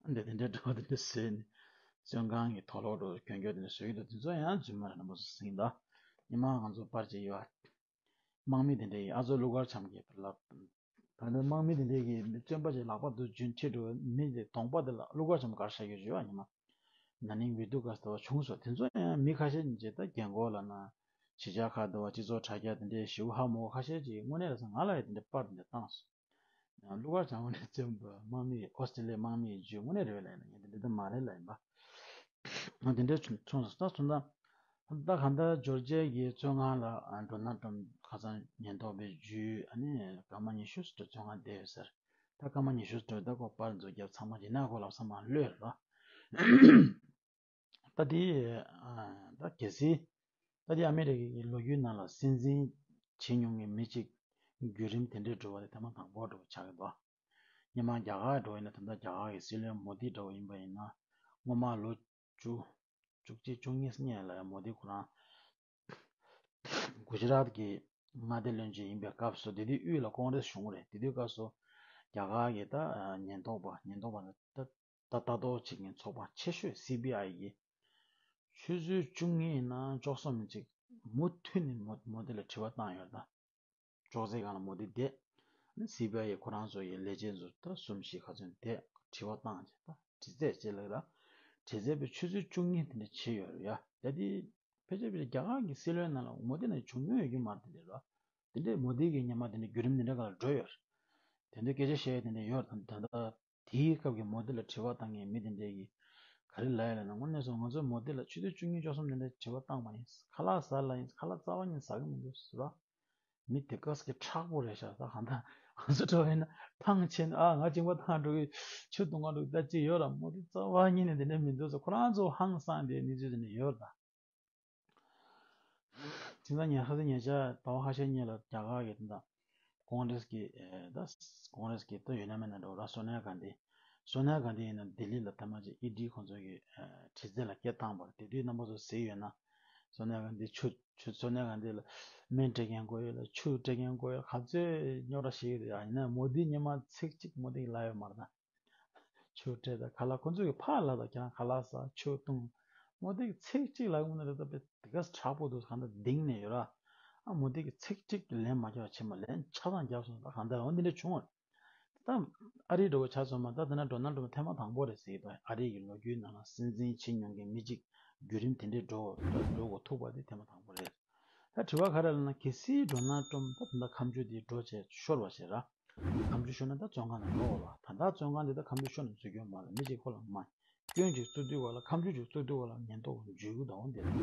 དང་། འདི་དེ་འདྲའི་འདྲ་བོ་དེ་འདྲ་བཟོས་ནས་བཙོན་ཁང་གི་དུག་ལོག་འདྲ་བོ་གྱོན་གྱོན་དེ་འདྲ་བཟོས་ཀྱི་འདུག་དེ་ཚོ་ཡང་རྫུན་མ་རེད། རྣམ་པ་ཚོ་ཟིན་ད། ཉི་མ་ང་ཚོ་པར་ཅིག་ཡོད། དམག་མི་དེ་འདྲ་ཡིས་ཨ་ཚོ་ཀླུ་མཁར་བྱམས་ཀྱི་ལ། ད་ལྟ་དམག་མི་དེ་འདྲ་གིས་བཙོན་པ་ཅིག་ལག་པ་འདུག་རྒྱུན་ཁྲིད་འགྲོ་མི་དེ་གདོང་པ་དེ་ལ་ཀླུ་མཁར་བྱམས་དཀར་ཤ་ཡོད་ཅེས་པ་ཉི་མ། ན་ནིང་འོས་བསྡུ་སྐབས་སུ་བྱུང་སོང་། དེ་ཚོ་ཡང་མི་ཁ་ཤས་ཀྱིས་ད་རྒན་གོག་ལབ་ན་གཞིས་ཆགས་ཁག་འདུག་པ། སྤྱི་ཚོགས་དྲ་རྒྱ་དེ་འདྲའི་ཞེ་པོ་ཧ་མ་གོ་ཁ་ཤས་ཀྱིས་དངོས་གནས་རེད་ཟེར་ང་ལ་ཡང་དེ་འདྲའི་པར་དེ་འདྲ་བཏང་སོང་། ཡང་ཀླུ་མཁར་བྱམས་དངོས་གནས་བཙོན་པ་དམག་མི་ཨོ་སི་ཀྲི་ལི་ཡའི་དམག་མི་ཡིས་འཇུས་དངོས་གནས་རེད་པས་ལབ་ཡིན་ན་ངས་དེ་འདྲ་ད་མ་རེད་ལབ་ཡིན་པ། ང་དེ་འདྲའི་བྱུང་སོང་། ད་སོང་ཙང་ད་གང་ལྟར་ཇོར་ཇི་ཡའི་བཙོན་ཁང་ལ་ཌོ་ནལ་ཊམ་ཁ་སང་ཉེན་རྟོག་པས་འཇུས། ཨ་ནི་སྐར་མ་ཉི་ཤུ་ཙམ་བཙོན་ཁང་བསྡད་ཡོད་ཟེར། ད་སྐར་མ་ཉི་ཤུ་ཙམ་ད་ཁོ་པར་མཛོ་རྒྱབ་ཚང་མ་ཡིན་ན་ཁོ་ལབ་ས་མ་གློད་རོགས། ད་དེ་ཨ་ད་གལ་སྲིད་ད་དེ་ཨ་མི་རི་ཀའི་ལོ་རྒྱུས་ནང་ལ་སྲིད་འཛིན་བྱེད་མྱོང་མཁན་མི་གཅིག་བརྒྱུད་རིམ་དེ་འདྲའི་འགྲོ་བ་དེ་ཐེངས་མ་དང་པོ་འགྲོ་བ་ཆགས་ཀྱི་འདུག་སྔོན་མ་རྒྱ་གར་འགྲོ་ཡིན་ན་ད་ལྟ་རྒྱ་གར་གྱི་སྲིད་བློན་མོ་དི་འདྲ་བོ་ཡིན་པ་ཡིན་ན་སྔོན་མ་ལོ་བཅུ་བཅུ་གཅིག་བཅུ་གཉིས་སྔོན་ལ་ཡང་མོ་དི་ཁོ་རང་གུ་ཇི་རཱཏ་གི་མངའ་སྡེ་བློན་ཆེན་ཡིན་པའི་སྐབས་སུ་དེ་དུས་དབུས་ལ་ཀོང་རེས་གཞུང་རེད། དེ་དུས་སྐབས་སུ་རྒྱ་གར་གྱི་ད་ཉེན་རྟོག་པ་ཉེན་རྟོག་པ་ད་ལྟ་ལྟ་རྟོག་བྱེད་མཁན་ཚོགས་པ་ཆེ་ཤོས་སི་བི་ཨའི་གིས་ཆུ་ཚོད་བཅུ་གཉིས་ནང་བཅུ་གསུམ་ཅིག་མུ་མཐུད་ནས་མོ་མོ་དི་ལ་དྲི་བ་བཏང་ཡོད་ད། ཅོག་ཙེ་སྒང་ལ་མོ་དི་བསྡད། ཨ་ནི་སི་བི་ཨའི་ཁོ་རང་ཚོ་ཡི་ལས་བྱེད་ཚོ་ད་གསུམ་བཞི་ག་ཚོད་བསྡད་དྲི་བ་བཏང་བྱས་ད་དྲི་རྩད་བྱེད་ལབ་ལ། དྲི་རྩད་པས་ཆུ་ཚོད་བཅུ་གཉིས་དེ་འདྲ་བྱས་ཡོད་རེད་ཡ། ད་དེ་ཕལ་ཆེར་ཕལ་ཆེར་རྒྱ་གར་གྱི་སྲིད་བློན་ནང་ལ་མོ་དི་ནང་བྱུང་མྱོང་ཡོད་ཀྱི་མ་རེད། དེ་འདྲ་རེད་བ། དེ་འདྲས་མོ་དི་གིས་སྔོན་མ་དེ་འདྲ་བརྒྱུད་རིམ་དེ་འདྲ་སྒང་ལ་འགྲོ་ཡོད་རེད། དེ་འདྲ་སྐད་ཆ་བཤད་ཡ་དེ་འདྲ་ཡོད་རེད། ད་ད་ལྟ་དེའི་སྐབས་ཀྱི་མོ་དི་ལ་དྲི་བ་བཏང་མཁན་མི་དེ་འདྲས་ཀྱིས་ག་རེ་ལབ་ཡོད་ལབ་ན། དངོས་གནས་སོང་ང་ཚོས་མོ་དི་ལ་ཆུ་ཚོད་བཅུ་གཉིས་བཅུ་གསུམ་དེ་འདྲ་དྲི་བ་བཏང་མ་ཡིན། ཁ་ལག་ཟ་ལབ་ཡིན། ཁ་ལག་རྩ་བ་ཉིད་ཟ་གི་མི་འདུག་ཟེར་བ། མི་དེ་སྐབས་ཀྱི་མཁྲེགས་པོ་རེད་ཤག་ད་གང་ལྟར་ང་ཚོ་འགྲོ་བ་ཡིན་ན་ཐང་ཆད་ནས་ཨ་ང་གཅིན་པ་བཏང་འགྲོ་གི་ཆུ་འཐུང་ག་འགྲོ་གི་ད་ཅི་ཡོད་ར། མོ་དི་རྩ་བ་ཉིད་ནས་དེ་འདྲ་མི་འདུག་ཟེར་ཁོ་རང་ཚོ་ཧང་སངས་དེ་གནས་ཚུལ་དེ་འདྲ་ཡོད་ར། ད་དེང་སང་ཉལ་ཁ་སང་ཉལ་ཆ་ཟླ་བ་ཁ་ཤས་སྔོན་ལ་རྒྱ་གར་གྱི་དེ་འདྲ་ཀོང་རེས་ཀྱི་ཨེ་ད་ཀོང་རེས་ཀྱི་ད་ཡོད་ན་མེད་ན་འགྲོ་ར་སོ་ནིའ་གྷན་དྷི། སོ་ནིའ་གྷན་དྷི་ཡིན་ན་ལྡི་ལི་ལ་ཐེངས་མ་གཅིག་ཨི་ཌི་ཁོང་ཚོ་གི་ཨ་དྲི་རྩད་ལ་སྐད་བཏང་བར་དེ་དུས་རྣམ་པ་ཚོ་གཟིགས་ཡོད་ན། སོ་ནིའ་གྷན་དྷི་ཆུ་ཆུ་སོ་ནིའ་གྷན་དྷི་ལ་སྨན་སྤྲད་མཁན་དགོས་ཡོད་ལ་ཆུ་སྤྲད་མཁན་དགོས་ཡོད་ག་ཚོད་རྙོག་དྲ་ཞིག་ཡོད་ཡ། ཡིན་ན་མོ་དྷི་ཉི་མ་ཚིག་གཅིག་མོ་དྷི་གིས་ལབ་ཡོད་མ་རེད་ད། ཆུ་སྤྲད་ད་ཁ་ལག་ཁོང་ཚོ་གི་ཕར་ལ་ད་ཁྱེད་རང་ཁ་ལག་ཟ་ཆུ་བཏུང་། མོ་དྷི་གིས་ཚིག་གཅིག་ལབ་ཀྱི་མི་འདུག་རེད་ད། དཔེ་དེ་ག་དྲག་པོ་འདུག་གང་ལྟར་གདིང་ནས་ཡོད་ར། ཨ་མོ་དྷི་གིས་ཚིག་གཅིག་ལན་མ་རྒྱབ་བྱས་མ་ལན་ཆ་ཚང་རྒྱབ་སོང་ད་གང་ལྟར་འོ་འདི་འདྲ་བྱུང་བ། ད་ཨ་རི་འདྲ་བོ་ཆ་མཚོན་པ་ད་དེ་ན་ཌོ་ནལ་ཊམ་ཐེངས་མ་དང་པོ་རེད་ཟེར་གྱི་འདུག་ཨ་རི་གི་ལོ་རྒྱུས་ནང་ལ་སྲིད་འཛིན་བྱེད་མྱོང་མཁན་མི་གཅིག་བརྒྱུད་རིམ་དེ་འདྲའི་འགྲོ་འགྲོ་འགྲོ་འགོ་ཐུག་པ་དེ་ཐེངས་མ་དང་པོ་རེད། ད་དྲི་བ་ག་རེ་ལབ་ན་གལ་སྲིད་ཌོ་ནལ་ཊམ་ད་ད་ཁ་མཆུ་དེ་འགྲོ་བྱས་ཤོར་བ་བྱས་ར། ཁ་མཆུ་ཤོར་ན་ད་བཙོན་ཁང་ནང་འགྲོ་དགོས་ར། ད་ད་བཙོན་ཁང་དེ་ད་ཁ་མཆུ་ཤོར་ནས་འཛུལ་རྒྱུ་མ་རེད། མི་གཅིག་ཁོ་ལ་མ་སྐྱོན་ཅིག་བཙུགས་དུས་ག་ལ་ཁ་མཆུ་ཅིག་བཙུགས་དུས་ག་ལ་ཉེན་རྟོག་འཇུག་གི་འདུག་འོ་འདི་རེད།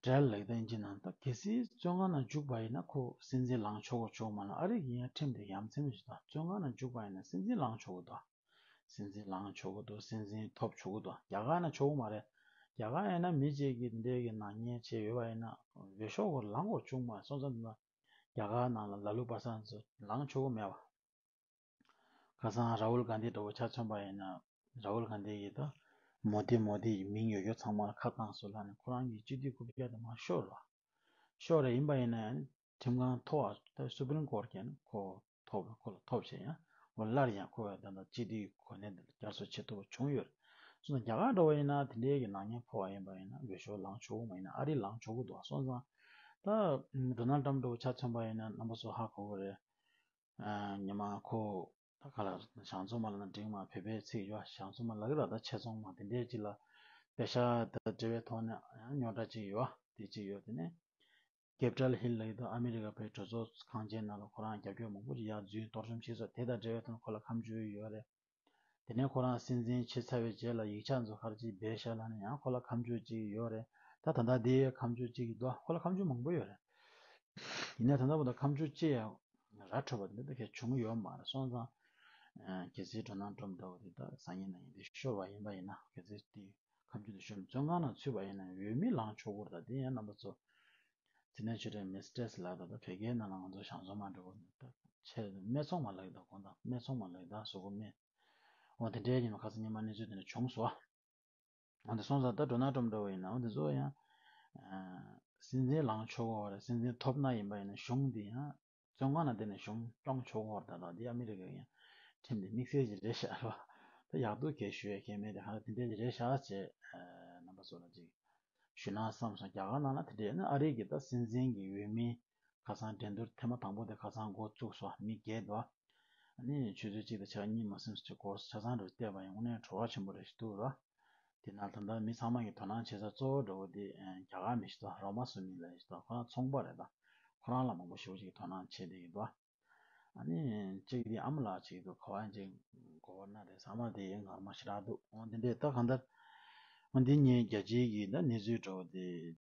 འབྲེལ་ལེགས་ལྡན་གྱི་ནང་ད་གལ་སྲིད་བཙོན་ཁང་ནང་འཇུག་པ་ཡིན་ན་ཁོ་སྲིད་འཛིན་ལངས་ཆོག་གོ་ཆོག་མ་ལ་ཨ་རི་གི་ཡང་ཁྲིམས་དེ་ཡ་མཚན་མ་ཞིག་དང་བཙོན་ཁང་ནང་འཇུག་པ་ཡིན་ན་སྲིད་འཛིན་ལངས་ཆོག་གི་འདུག་སྲིད་འཛིན་ལངས་ཆོག་གི་འདུག་སྲིད་འཛིན་ཐོབ་ཆོག་གི་འདུག་རྒྱ་གར་ན་ཆོག་གི་མ་རེད། རྒྱ་གར་ཡིན་ན་མི་གཅིག་གིས་འདི་འདྲའི་གི་ནག་ཉེས་བྱས་ཡོད་པ་ཡིན་ན་འོས་ཤོག་གོ་ལངས་གོ་བཅུག་མ་སོང་ཙང་འདི་ན་རྒྱ་གར་ནང་ལ་ལ་ལུ་པ་སངས་ཚོ་ལངས་ཆོག་གི་མེད་པ། ཁ་སང་ར་ཧུལ་གྷན་དྷི་འདྲ་བོ་ཆ་མཚོན་པ་ཡིན་ན། ར་ཧུལ་གྷན་དྷི་ཡིས་ད་མོ་དྷི་མོ་དྷི་ཡི་མིང་ཡོད་ཡོད་ཚང་མ་ལ་ཁ་བཏང་སོང་ལབ་ནས་ཁོ་རང་གི་སྤྱི་འཐུས་རྐུབ་བཀྱག་དེ་མར་ཤོར་བ། ཤོར་རེ་ཡིན་པ་ཡིན་ན་ཡང་ཁྲིམས་ཁང་མཐོ་བ་ད་སུ་པྲིམ་ཀོར་གྱིས་ཁོ་ཐོབ་ཁོ་ལ་ཐོབ་བྱས་ཡང་འོ་སླར་ཡང་ཁོ་ད་ལྟ་སྤྱི་འཐུས་གོ་གནས་དེ་ལ་བསྐྱར་གསོ་བྱེད་ཐུབ་པ་བྱུང་ཡོད། སོང་ཙང་རྒྱ་གར་འདྲ་བོ་ཡིན་ན་དེ་འདྲའི་གི་ནག་ཉེས་ཕོག་པ་ཡིན་པ་ཡིན་ན་འོས་ཤོག་ལངས་ཆོག་གི་མ་ཡིན་ན་ཨ་རི་ལངས་ཆོག་གི་འདུག་སོང་ཙང་ད་ཌོ་ནལ་ཊམ་འདྲ་བོ་ཆ་མཚོན་པ་ཡིན་ན་རྣམ་པ་ཚོ་ཧ་གོ་གི་རེད། ཨ་ཉི་མ་ཁོ་ད་ག་ལ་ཞང་ཚོ་མ་ལ་ན་འགྲིག་མ་བོད་པའི་ཚིག་ཡོད་ཞང་ཚོ་མ་ལ་གི་ར་ད་ཆེ་ཚོང་མ་དེ་འདྲའི་ཅི་ལ་པེ་ཤ་ད་འབྲེལ་བའི་ཐོག་ནས་ཡང་རྙོག་དྲ་ཅིག་ཡོད་དེ་ཅིག་ཡོད་དེ་ནས་ཀེ་པི་ཊལ་ཧིལ་ལ་ཡོད་དོ་ཨ་མི་རི་ཀ་པའི་གྲོས་ཚོགས་ཁང་ཆེན་ནང་ལ་ཁོ་རང་རྒྱབ་སྐྱོར་མང་པོ་ཅིག་ཡར་འཛུལ་གཏོར་བཅོམ་བྱས་སོང་དེ་དང་འབྲེལ་བའི་ཐོག་ནས་ཁོ་ལ་ཁ་མཆུ་ཡོད་རེད། དེ་ནས་ཁོ་རང་སྲིད་འཛིན་བྱས་ཚར་བའི་རྗེས་ལ་ཡིག་ཆ་ཚོ་ག་རེ་ཅིག་སྦས་བཞག་ལབ་ནས་ཡང་ཁོ་ལ་ཁ་མཆུ་ཅིག་ཡོད་རེད། ད་ད་ལྟ་དེ་ཡང་ཁ་མཆུ་ཅིག་འདུག་ཁོ་ལ་ཁ་མཆུ་མང་པོ་ཡོད་རེད། ཡིན་ནའི་ད་ལྟ་བར་དུ་ཁ་མཆུ་ཅི་ཡང་ར་འཕྲོད་པ་འདི་འདྲ་གས་བྱུང་ཡོད་མ་རེད། སོང་ཙང་གལ་སྲིད་ཌོ་ནལ་ཊམ་འདྲ་བོ་དེ་ད་སང་ཉིན་གནངས་ཉིན་དེ་ཤོར་བ་ཡིན་པ་ཡིན་ན་གལ་སྲིད་དེ་ཁ་མཆུ་དེ་ཤོར་ནས་བཙོན་ཁང་ནང་ཚུད་པ་ཡིན་ན་འོས་མི་ལངས་ཆོག་གི་རེད། ད་དེ་ཡང་རྣམ་པ་ཚོ་ཚེ་ནས་ཆོས་སྒྲོན་མི་སི་ཊེ་སི་ལགས་དང་ད་བོད་སྐད་ནང་ལ་ང་ཚོ་ཞང་ཚོ་མ་འདྲ་བོ་ད་ཆེ་སྨད་འཚོང་མ་ལགས་དང་དགོངས་དག་སྨད་འཚོང་མ་ལགས་དང་གཟུགས་པོ་སྨད་འོ་དེ་འདྲའི་ཉིན་ཁ་སང་ཉི་མ་གནས་ཚུལ་དེ་འདྲ་བྱུང་སོང་། འོ་དེ་སོང་ཙང་ད་ཌོ་ནལ་ཊམ་འདྲ་བོ་ཡིན་ན་འོ་དེ་ཚོ་ཡང་སྲིད་འཛིན་ལངས་ཆོག་གོ་རེད། སྲིད་འཛིན་ཐོབ་ན་ཡིན་པ་ཡིན་ན་གཞུང་འདི་ཡང་བཙོན་ཁང་ནང་བསྡད་ནས་གཞུང་སྐྱོང་ཆོག་གོ་རེད། ད་ལྟ་འདི་ཨ་མི་རི་ཀ་ཡང་ཁྲིམས་དེ་དམིགས་བསལ་གྱི་རེད་ཤག་རེད་བ། ད་ཡག་སྡུག་གས་ཞུ་ཡས་གས་མེད་དེ་ཧ་ལ་དེ་འདྲའི་རེད་ཤག་ཅེས་རྣམ་པ་ཚོ་ལ་ཅིག་ཞུ་ན་བསམ་སོང་། རྒྱ་གར་ནང་ལ་དེ་འདྲ་ཡོད་ན་ཨ་རི་གི་ད་སྲིད་འཛིན་གྱི་འོས་མི་ཁ་སང་འགྲན་བསྡུར་ཐེངས་མ་དང་པོ་དེ་ཁ་སང་འགོ་བཙུགས་སོང་། མི་བརྒྱད་འདུག་ཨ་ནི་ཆུ་ཚོད་གཅིག་དང་ཕྱེད་ཀ་གཉིས་མ་ཟིན་ཙམ་ཅིག་འགོར་སོང་། ཆ་ཚང་འདྲ་བལྟས་པ་ཡིན་དངོས་གནས་བྲོ་བ་ཆེན་པོ་རེད་ཞིག་འདུག་ར། དེ་ན་ད་ལྟ་མི་ཚང་མ་གི་དོ་སྣང་བྱེད་ས་གཙོ་བོ་འདྲ་བོ་དེ་རྒྱ་གར་མི་ཞིག་འདུག་རོ་མ་སུ་མི་ལ་ཞིག་འདུག་ཁོ་རང་ཚོང་པ་རེད། ད་ཁོ་རང་ལ་མང་པོ་ཞེ་པོ་ཅིག་དོ་སྣང་བྱེད་བསྡད་ཀྱི་འདུག་ཨ་ནི་གཅིག་དེ་ཨ་མ་ལགས་གཅིག་འདུག་ག་བ་ཅིག་གོ་བ་ན་རེད། ཚང་མ་དེ་ངར་མ་ཞེ་དྲག་འདུག་འོ་དེ་འདྲས་ད་གང་ལྟར་འོ་འདི་ཉིན་རྒྱལ་སྤྱིའི་གི་ད་གནས་ཚུལ་འདྲ་བོ་དེ་